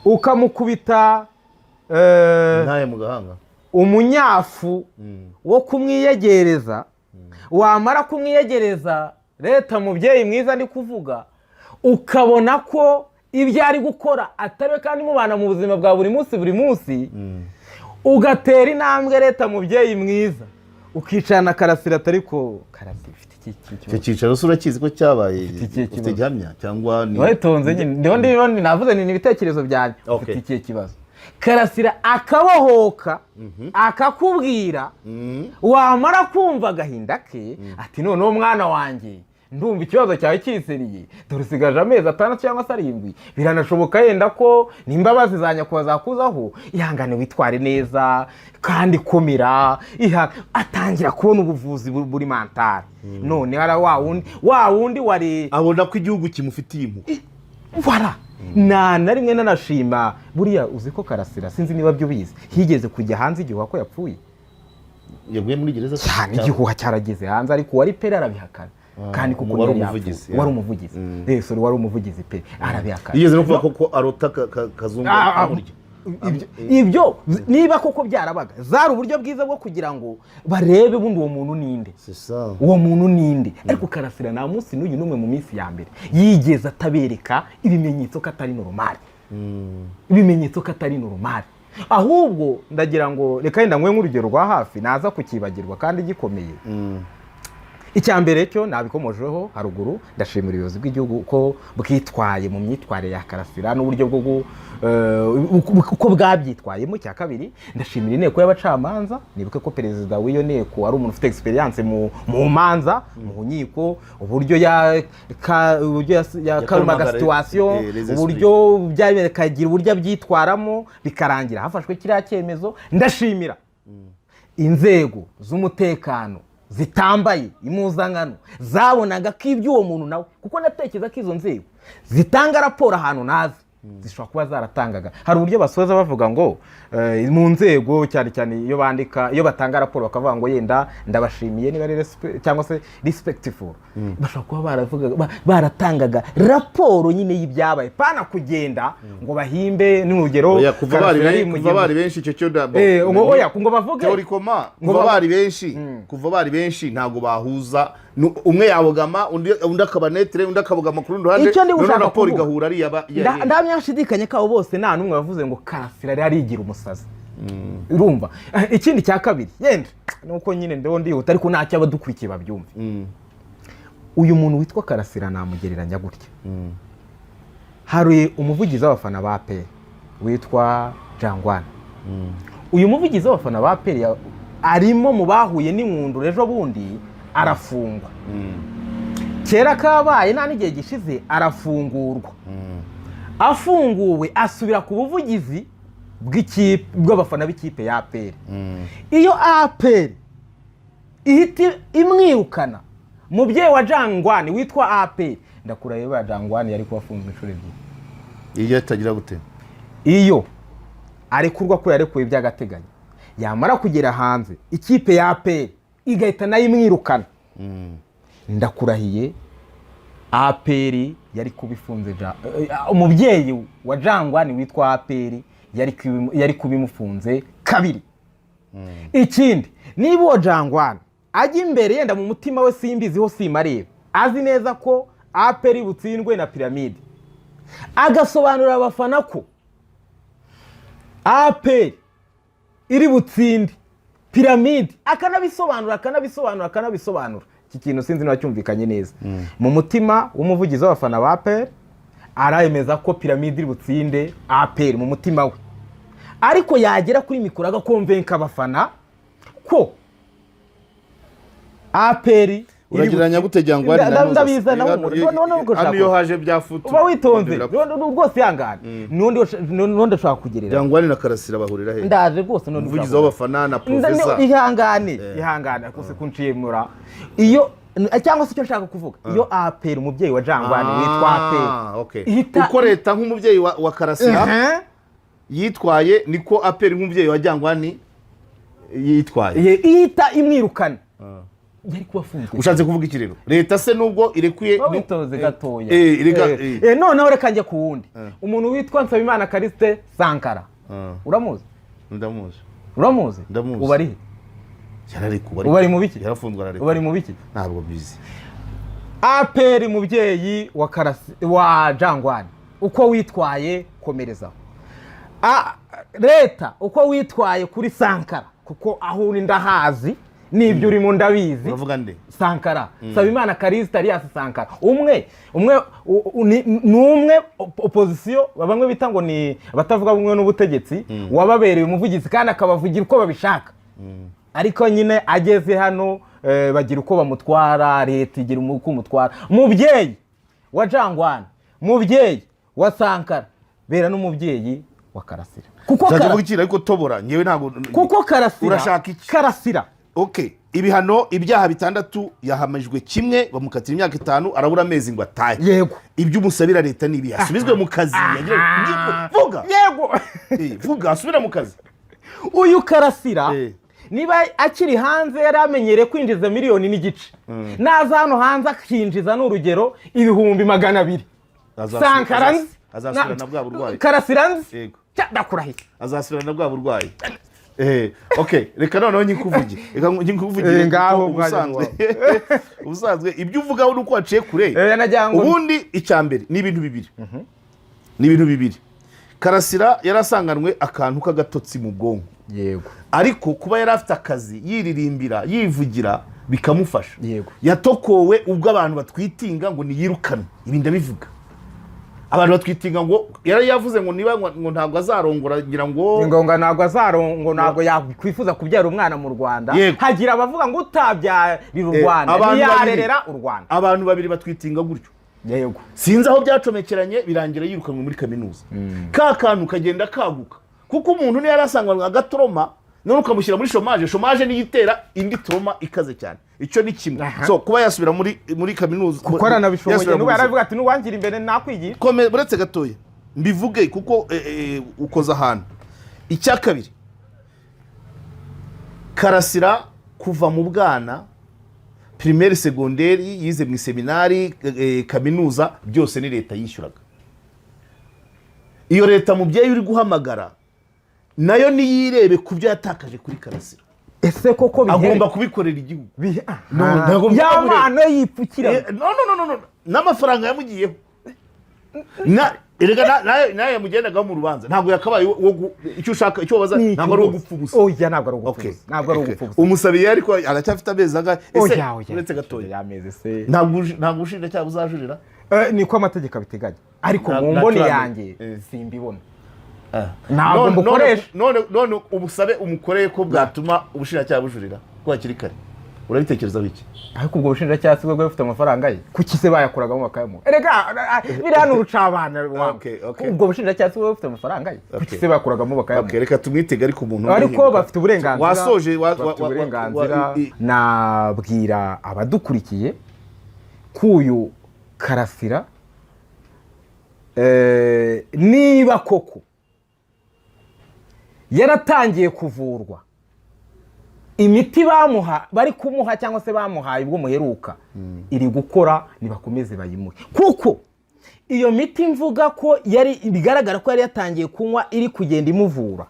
ukamukubita Ntaye mu gahanga. umunyafu wo kumwiyegereza. Wamara kumwiyegereza, leta mubyeyi mwiza, ndi kuvuga, ukabona ko ibyo ari gukora atari we, kandi mubana mu buzima bwa buri munsi buri munsi, ugatera intambwe, leta mubyeyi mwiza, ukicarana Karasira, atari ko Karasira ifite iki Icyo kibazo? cyicaro se urakizi ko cyabaye? Ufite ikihe Ufite kibazo? gihamya cyangwa ni Witonze nyine, ndiho ndiho navuze ni ibitekerezo byanjye. Ufite ikihe kibazo? Karasira akabohoka akakubwira. Wamara kumva agahinda ke, ati noneho mwana wanjye, ndumva ikibazo cyawe kiseriye, dore usigaje amezi 6 cyangwa se 7, biranashoboka yenda ko n'imbabazi za nyakubahwa zakuzaho, ihangane witware neza kandi komera. Atangira kubona ubuvuzi buri mental. None hari wa wundi wari Abona ko igihugu kimufitiye impuhwe. Wara nta na rimwe nanashima. Buriya uzi ko Karasira, sinzi niba byo ubizi, higeze kujya hanze igihuha ko yapfuye. Yaguye muri gereza se? Cyane, igihuha cyarageze hanze, ariko uwari pere arabihakana, kandi kuko Wari yari umuvugizi, yapfuye. Wari umuvugizi, sorry, wari umuvugizi pe, arabihakana. Yigeze no kuvuga ko arota Kazungu amurya. Ibyo niba koko byarabaga, zari uburyo bwiza bwo kugira ngo barebe ubundi uwo muntu ninde. C'est ça. Uwo muntu ninde? Ariko Karasira nta munsi n'uyu n'umwe mu minsi ya mbere yigeze atabereka ibimenyetso ko atari normal, ibimenyetso ko atari normal. Ahubwo ndagira ngo reka wenda nkwe nk'urugero rwa hafi, naza kukibagirwa kandi gikomeye. Icya mbere cyo nabikomojeho haruguru, ndashimira ubuyobozi bw'igihugu ko bwitwaye mu myitwarire ya Karasira n'uburyo bwo uko bwabyitwayemo. Icya kabiri, ndashimira inteko y'abacamanza. Nibuke ko perezida w'iyo nteko ari umuntu ufite experience mu manza, mu nkiko, uburyo ya calmaga Yakalmaga situation, les esprits. uburyo byakagira, uburyo abyitwaramo, bikarangira hafashwe kiriya cyemezo. Ndashimira inzego z'umutekano zitambaye impuzankano, zabonaga ko iby'uwo muntu nawe, kuko natekereza ko izo nzego zitanga raporo ahantu ntazi zishobora kuba zaratangaga. Hari uburyo basoza bavuga ngo mu nzego, cyane cyane iyo bandika, iyo batanga raporo, bakavuga ngo yenda ndabashimiye, niba ari cyangwa se respectful. Bashobora kuba baravugaga, baratangaga raporo nyine y'ibyabaye, pana kugenda ngo bahimbe. N'urugero, Oya, kuva bari Karasira kuva bari benshi, icyo cyo ngo oya, ngo bavuge Théoriquement, ngo kuva bari benshi, kuva bari benshi ntabwo bahuza. Umwe yabogama, undi akaba neutre, undi akabogama ku rundi ruhande. Icyo ndi Noneho gushaka raporo kuvuga. igahura ari iya Ndamya nshidikanya ko abo bose nta n'umwe wavuze ngo Karasira yari arigira umusazi, urumva? Ikindi cya kabiri, yenda nuko nyine ndiho ndihuta, ariko ntacyo, abadukurikiye babyumve. Uyu muntu witwa Karasira namugereranya gutya: hari umuvugizi w'abafana ba APR witwa Jangwana. Uyu muvugizi w'abafana ba APR arimo mu bahuye n'inkundura ejo bundi, arafungwa. Kera kabaye, nta n'igihe gishize, arafungurwa. Afunguwe asubira ku buvugizi bw'ikipe, bw'abafana b'ikipe ya APR. Iyo APR ihita imwirukana, mubyeyi wa Jangwani witwa APR, ndakurahiye, ba Jangwani yari kuba afunzwe inshuro ebyiri. Iyo atagira gute? Iyo arekurwa, ko yarekuwe by'agateganyo, yamara kugera hanze ikipe ya APR igahita nayo imwirukana, ndakurahiye APR yari kuba ifunze umubyeyi wa Jangwani witwa APR, yari kuba imufunze kabiri. Ikindi, niba uwo Jangwani ajya imbere, yenda mu mutima we simbiziho, simareba, azi neza ko APR butsindwe na Piramide, agasobanurira abafana ko APR iri butsinde Piramide, akanabisobanura, akanabisobanura, akanabisobanura, iki kintu sinzi niba cyumvikanye neza mu mutima w'umuvugizi w'abafana ba APR. Aremeza ko Piramide iri butsinde APR mu mutima we, ariko yagera kuri mikoro agaconvainca abafana ko APR Uragereranya gute Jangwani na Nuza? Ndabizana. Hano iyo haje bya futu Uba witonze rwose, ihangane. N'undi ashobora kugerera. Jangwani na Karasira bahurira he? Ndaje rwose n'undi Umuvugizi ushobora w'abafana na profesa. Ihangane, ihangane rwose kunshimura. Iyo cyangwa se icyo nshaka kuvuga, iyo APR, umubyeyi wa Jangwani witwa APR, Okay. ihita Uko leta nk'umubyeyi wa Karasira yitwaye, niko APR nk'umubyeyi wa Jangwani yitwaye. Ihita imwirukana, yari kuba afunzwe. Ushatse kuvuga iki rero? Leta se nubwo irekuye Uba witonze gatoya. Reka. Noneho reka njye ku wundi umuntu witwa Nsabimana Callixte Sankara. Uramuzi? Ndamuzi. Uramuzi? Ndamuzi. Ubu ari he? Yararekuwe. Ubu ari mu biki? Yarafunzwe, ararekuwe. Ubu ari mu biki? Ntabwo bizi. APR, mubyeyi wa Karasi, wa Jangwani, uko witwaye komerezaho. Leta, uko witwaye kuri Sankara, kuko aho uri ndahazi n'ibyo urimo ndabizi. Uravuga nde? Sankara, Nsabimana Callixte alias Sankara. Umwe umwe ni umwe opposition, bamwe bita ngo ni abatavuga bumwe n'ubutegetsi, wababereye umuvugizi kandi akabavugira uko babishaka, ariko nyine ageze hano bagira uko bamutwara, leta igira uko umutwara. Mubyeyi wa Jangwana, mubyeyi wa Sankara, bera n'umubyeyi wa Karasira, kuko Ushatse kuvuga iki? Ariko tobora, ngewe ntabwo Kuko Karasira Urashaka iki? Karasira Okay, ibihano, ibyaha bitandatu, yahamijwe kimwe, bamukatira imyaka 5, arabura amezi ngo atahe. Yego. Ibyo umusabira leta ni ibi: asubizwe mu kazi, vuga. Yego. Vuga, asubira mu kazi. Uyu Karasira, niba akiri hanze yari amenyereye kwinjiza 1.5 miliyoni, naza hano hanze akinjiza, ni urugero, 200,000. Sankara nzi Azasubirana bwa burwayi. Karasira nzi. Yego. Ndakurahiye. Azasubirana bwa burwayi. Okay, reka noneho nyikuvuge, reka nyikuvugire. Ngaho kuko umwanya ubusanzwe ibyo uvugaho ni uko waciye kure. Nagira ngo Ubundi icya mbere ni ibintu bibiri, ni ibintu bibiri. Karasira yarasanganwe akantu k'agatotsi mu bwonko. Ariko kuba yari afite akazi, yiririmbira, yivugira, Bikamufasha. Yatokowe ubwo abantu batwitinga ngo niyirukanwe. Ibi ndabivuga, abantu batwitinga ngo yari yavuze ngo niba ngo ntabwo azarongora, ngira ngo ngo ntabwo azarongo, ntabwo yakwifuza kubyara umwana mu Rwanda. Hagira abavuga ngo utabyarira u Rwanda abantu babiri. ntiyarerera u Rwanda. Abantu babiri batwitinga gutyo. Sinzi aho byacomekeranye, birangira yirukanwe muri kaminuza. Ka kantu kagenda kaguka, kuko umuntu niyo yari asanganywe agatrauma, none ukamushyira muri chômage, chômage niyo itera indi trauma ikaze cyane. Icyo ni kimwe. So kuba yasubira muri kaminuza, Kuko aranabishoboye. yasubira mu N'ubu buzima. yaravuga ati: "N'uwangira imbere nakwigira." Uretse gatoya mbivuge, kuko ukoze ahantu. Icya kabiri, Karasira kuva mu bwana, primaire, secondaire, yize mu iseminari, kaminuza, byose ni leta yishyuraga. Iyo leta, mubyeyi uri guhamagara, nayo niyirebe ku byo yatakaje kuri Karasira. Ese koko bihere? Agomba kubikorera igihugu. No, ntabwo Ya byamureba. mpano yipfukira. No, no, no, no, no. N'amafaranga yamugiyeho na erega nayo yamugendagaho mu rubanza, ntabwo yakabaye icyo ushaka, icyo wabaza, ntabwo ari uwo gupfa ubusa. Oya, ntabwo ari uwo gupfa ubusa, ntabwo ari uwo gupfa ubusa. Umusabiye, ariko aracyafite amezi angahe ese? Oya, oya. Uretse gatoya. Y'amezi se? Ntabwo ubushinjacyaha buzajurira. Niko amategeko abiteganya, ariko mu nta mboni kibazo. yanjye simbibona. Ntabwo mbukoresha. None ubusabe umukoreye ko bwatuma ubushinjacyaha bujurira ko hakiri kare, urabitekerezaho iki? Ariko ubwo bushinjacyaha si bwo bwari bufite amafaranga ye? Kuki se bayakuragamo bakayamuha? Erega biriya ni urucabana wangu. Okay. Ubwo bushinjacyaha si bwo bufite amafaranga ye? Kuki se bayakuragamo bakayamuha? Okay, reka tumwitege, ariko umuntu Ariko uhinduka. bafite uburenganzira. Wasoje Bafite uburenganzira. Nabwira abadukurikiye ko uyu Karasira, niba koko yaratangiye kuvurwa, imiti bamuha, bari kumuha cyangwa se bamuhaye ubwo muheruka, iri gukora, nibakomeze bayimuhe, kuko iyo miti mvuga ko yari bigaragara ko yari yatangiye kunywa iri kugenda imuvura.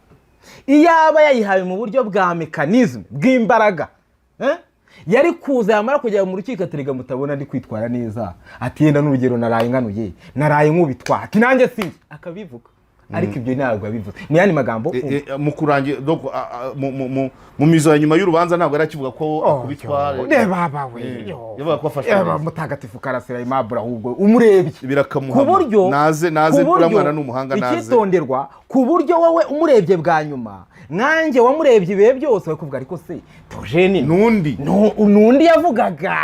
Iyaba yayihawe mu buryo bwa mécanisme, bw'imbaraga, eh? Yari kuza, yamara kugera mu rukiko aterega: "Mutabona ndi kwitwara neza?" Ati: "Yenda n'urugero naraye nkanuye, naraye nkubitwa." Ati: "Nanjye sinjye." Akabivuga, ariko ibyo ntabwo yabivuze mu yandi magambo. Mu kurangira, donc, mu mizo ya nyuma y'urubanza ntabwo yari akivuga ko akubitwa. Reba bawe. Yavuga ko afashwe Reba. neza. Mutagatifu Karasira Aimable, ahubwo umurebye Birakamuhama. ku buryo Naze, naze, ku buryo uriya mwana ni umuhanga, naze. Icyitonderwa, ku buryo wowe umurebye bwa nyuma, nkanjye wamurebye ibihe byose, bari kuvuga: "Ariko se Tojeni Nundi. Nundi yavugaga?"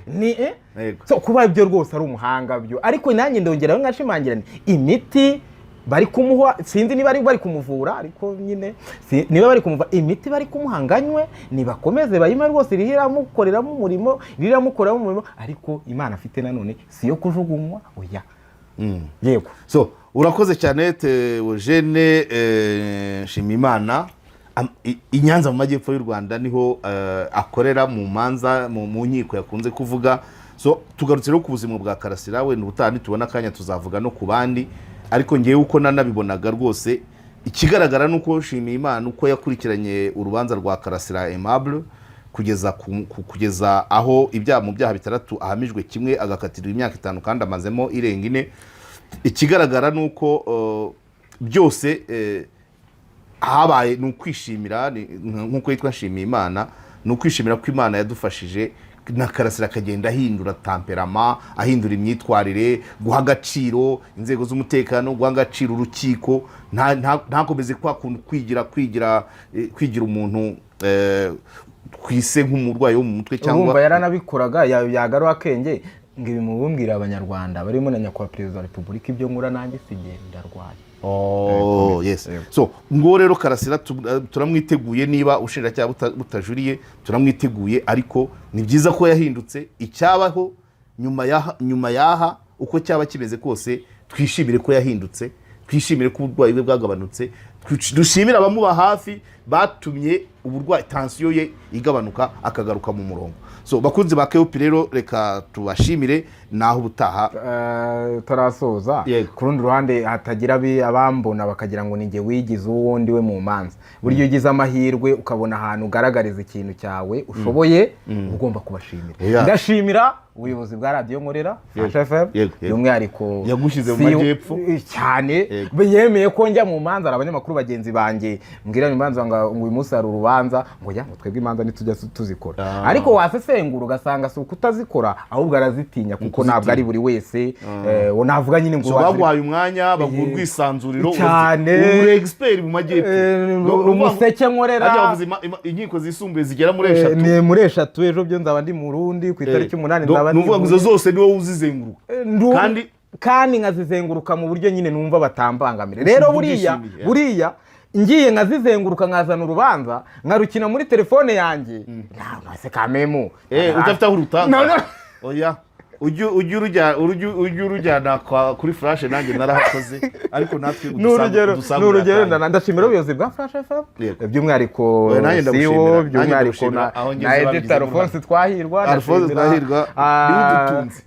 Ni eh? Yego. So, kuba ibyo rwose ari umuhanga byo, ariko nanjye ndongeraho nkashimangira nti imiti bari kumuha, sinzi niba bari kumuvura, ariko nyine niba bari kumuva imiti bari kumuha nganywe, nibakomeze bayime rwose, iriho iramukoreramo umurimo, iriho iramukoreramo umurimo. Ariko Imana afite nanone si iyo kujugunywa, oya. Yego. So urakoze cyane, Theogene Nshimiyimana. I Nyanza mu majyepfo y'u Rwanda niho akorera mu manza, mu nkiko yakunze kuvuga. So tugarutse rero ku buzima bwa Karasira. Wenda ubutaha nitubona akanya tuzavuga no ku bandi, ariko ngewe uko nanabibonaga rwose, ikigaragara ni uko Nshimiyimana, uko yakurikiranye urubanza rwa Karasira Aimable kugeza aho ibyaha, mu byaha bitandatu ahamijwe kimwe, agakatirwa imyaka 5 kandi amazemo irenga 4, ikigaragara ni uko byose habaye ni ukwishimira, nk'uko yitwa Nshimiyimana, ni ukwishimira ko Imana yadufashije na Karasira akagenda ahindura tempérament, ahindura imyitwarire, guha agaciro inzego z'umutekano, guha agaciro urukiko, ntakomeze kwa kuntu kwigira umuntu twise nk'umurwayi wo mu mutwe cyangwa Urumva yaranabikoraga, yagarura akenge ngo ibi mubumbwire Abanyarwanda barimo na nyakubahwa Perezida wa Repubulika, ibyo nkura nanjye si jye, ndarwaye. Oh, yes. So ngo rero Karasira turamwiteguye niba ubushinjacyaha butajuriye, turamwiteguye, ariko ni byiza ko yahindutse. Icyabaho nyuma yaha, uko cyaba kimeze kose, twishimire ko yahindutse, twishimire ko uburwayi bwe bwagabanutse, dushimire abamuba hafi batumye uburwayi, tansiyo ye igabanuka, akagaruka mu murongo. So bakunzi ba KOP rero, reka tubashimire, naho ubutaha. Tarasoza. Yego. Ku rundi ruhande, hatagira abambona bakagira ngo ni njye wigize uwo ndi we mu manza. Burya iyo ugize amahirwe ukabona ahantu ugaragariza ikintu cyawe ushoboye, uba ugomba kubashimira. Ndashimira ubuyobozi bwa radiyo nkorera, Yego. Flash FM, Yego, yego. by'umwihariko Yagushyize mu CEO majyepfo. Cyane. Yego. Yemeye ko njya mu manza. Hari abanyamakuru bagenzi banjye mbwira imanza ngo uyu munsi hari urubanza, ngo ya, ngo twebwe imanza ntitujya tuzikora. Ariko wasesengura ugasanga si ukutazikora, ahubwo arazitinya, kuko ntabwo ari buri wese navuga nyine ngo So baguhaye umwanya, baguha urwisanzuriro. Cyane. Ubu uri expert mu majyepfo. Umuseke nkorera. Hajya bavuze inkiko zisumbuye zigera muri 3. Ni muri 3. Ejo byo nzaba ndi mu Rundi ku itariki 8. Nzaba Ni ndi ukuvuga ngo izo zose ni wowe uzizenguruka. Kandi nkazizenguruka mu buryo nyine numva batambangamira rero. Ufite Buriya ubwishimire, yeah. buriya ngiye nkazizenguruka, nkazana urubanza nkarukina muri telefone yanjye, ntabwo se kamemu Udafite aho urutanga. No, no. Oya, ujye urujyana kuri Flash, nanjye narahakoze, ariko natwe Ni urugero, ni urugero. akanya. Ndashimira ubuyobozi bwa Flash FM, by'umwihariko Oya, nanjye CEO, ndagushimira. Nanjye by'umwihariko ndagushimira. na Aho ngeze na babigizemo editor uruhare. Alphonse Twahirwa. Alphonse Twahirwa niwe udutunze,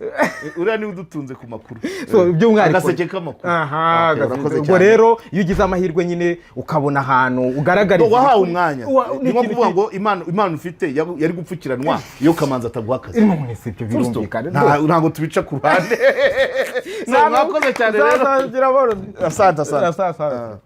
uriya niwe udutunze ku makuru. So, by'umwihariko Agaseke k'amakuru. Aha. Okay, urakoze Ubwo cyane. rero iyo ugize amahirwe nyine ukabona ahantu ugaragariza Wahawe umwanya, ni ni nko ikintu kuvuga ngo impano ufite yari gupfukiranwa iyo Kamanzi ataguha akazi. None si ibyo, Full stop. birumvikana. Ntabwo tubica ku ruhande. So, mwakoze cyane rero. Amahoro. Asante, asante. Asante, asante.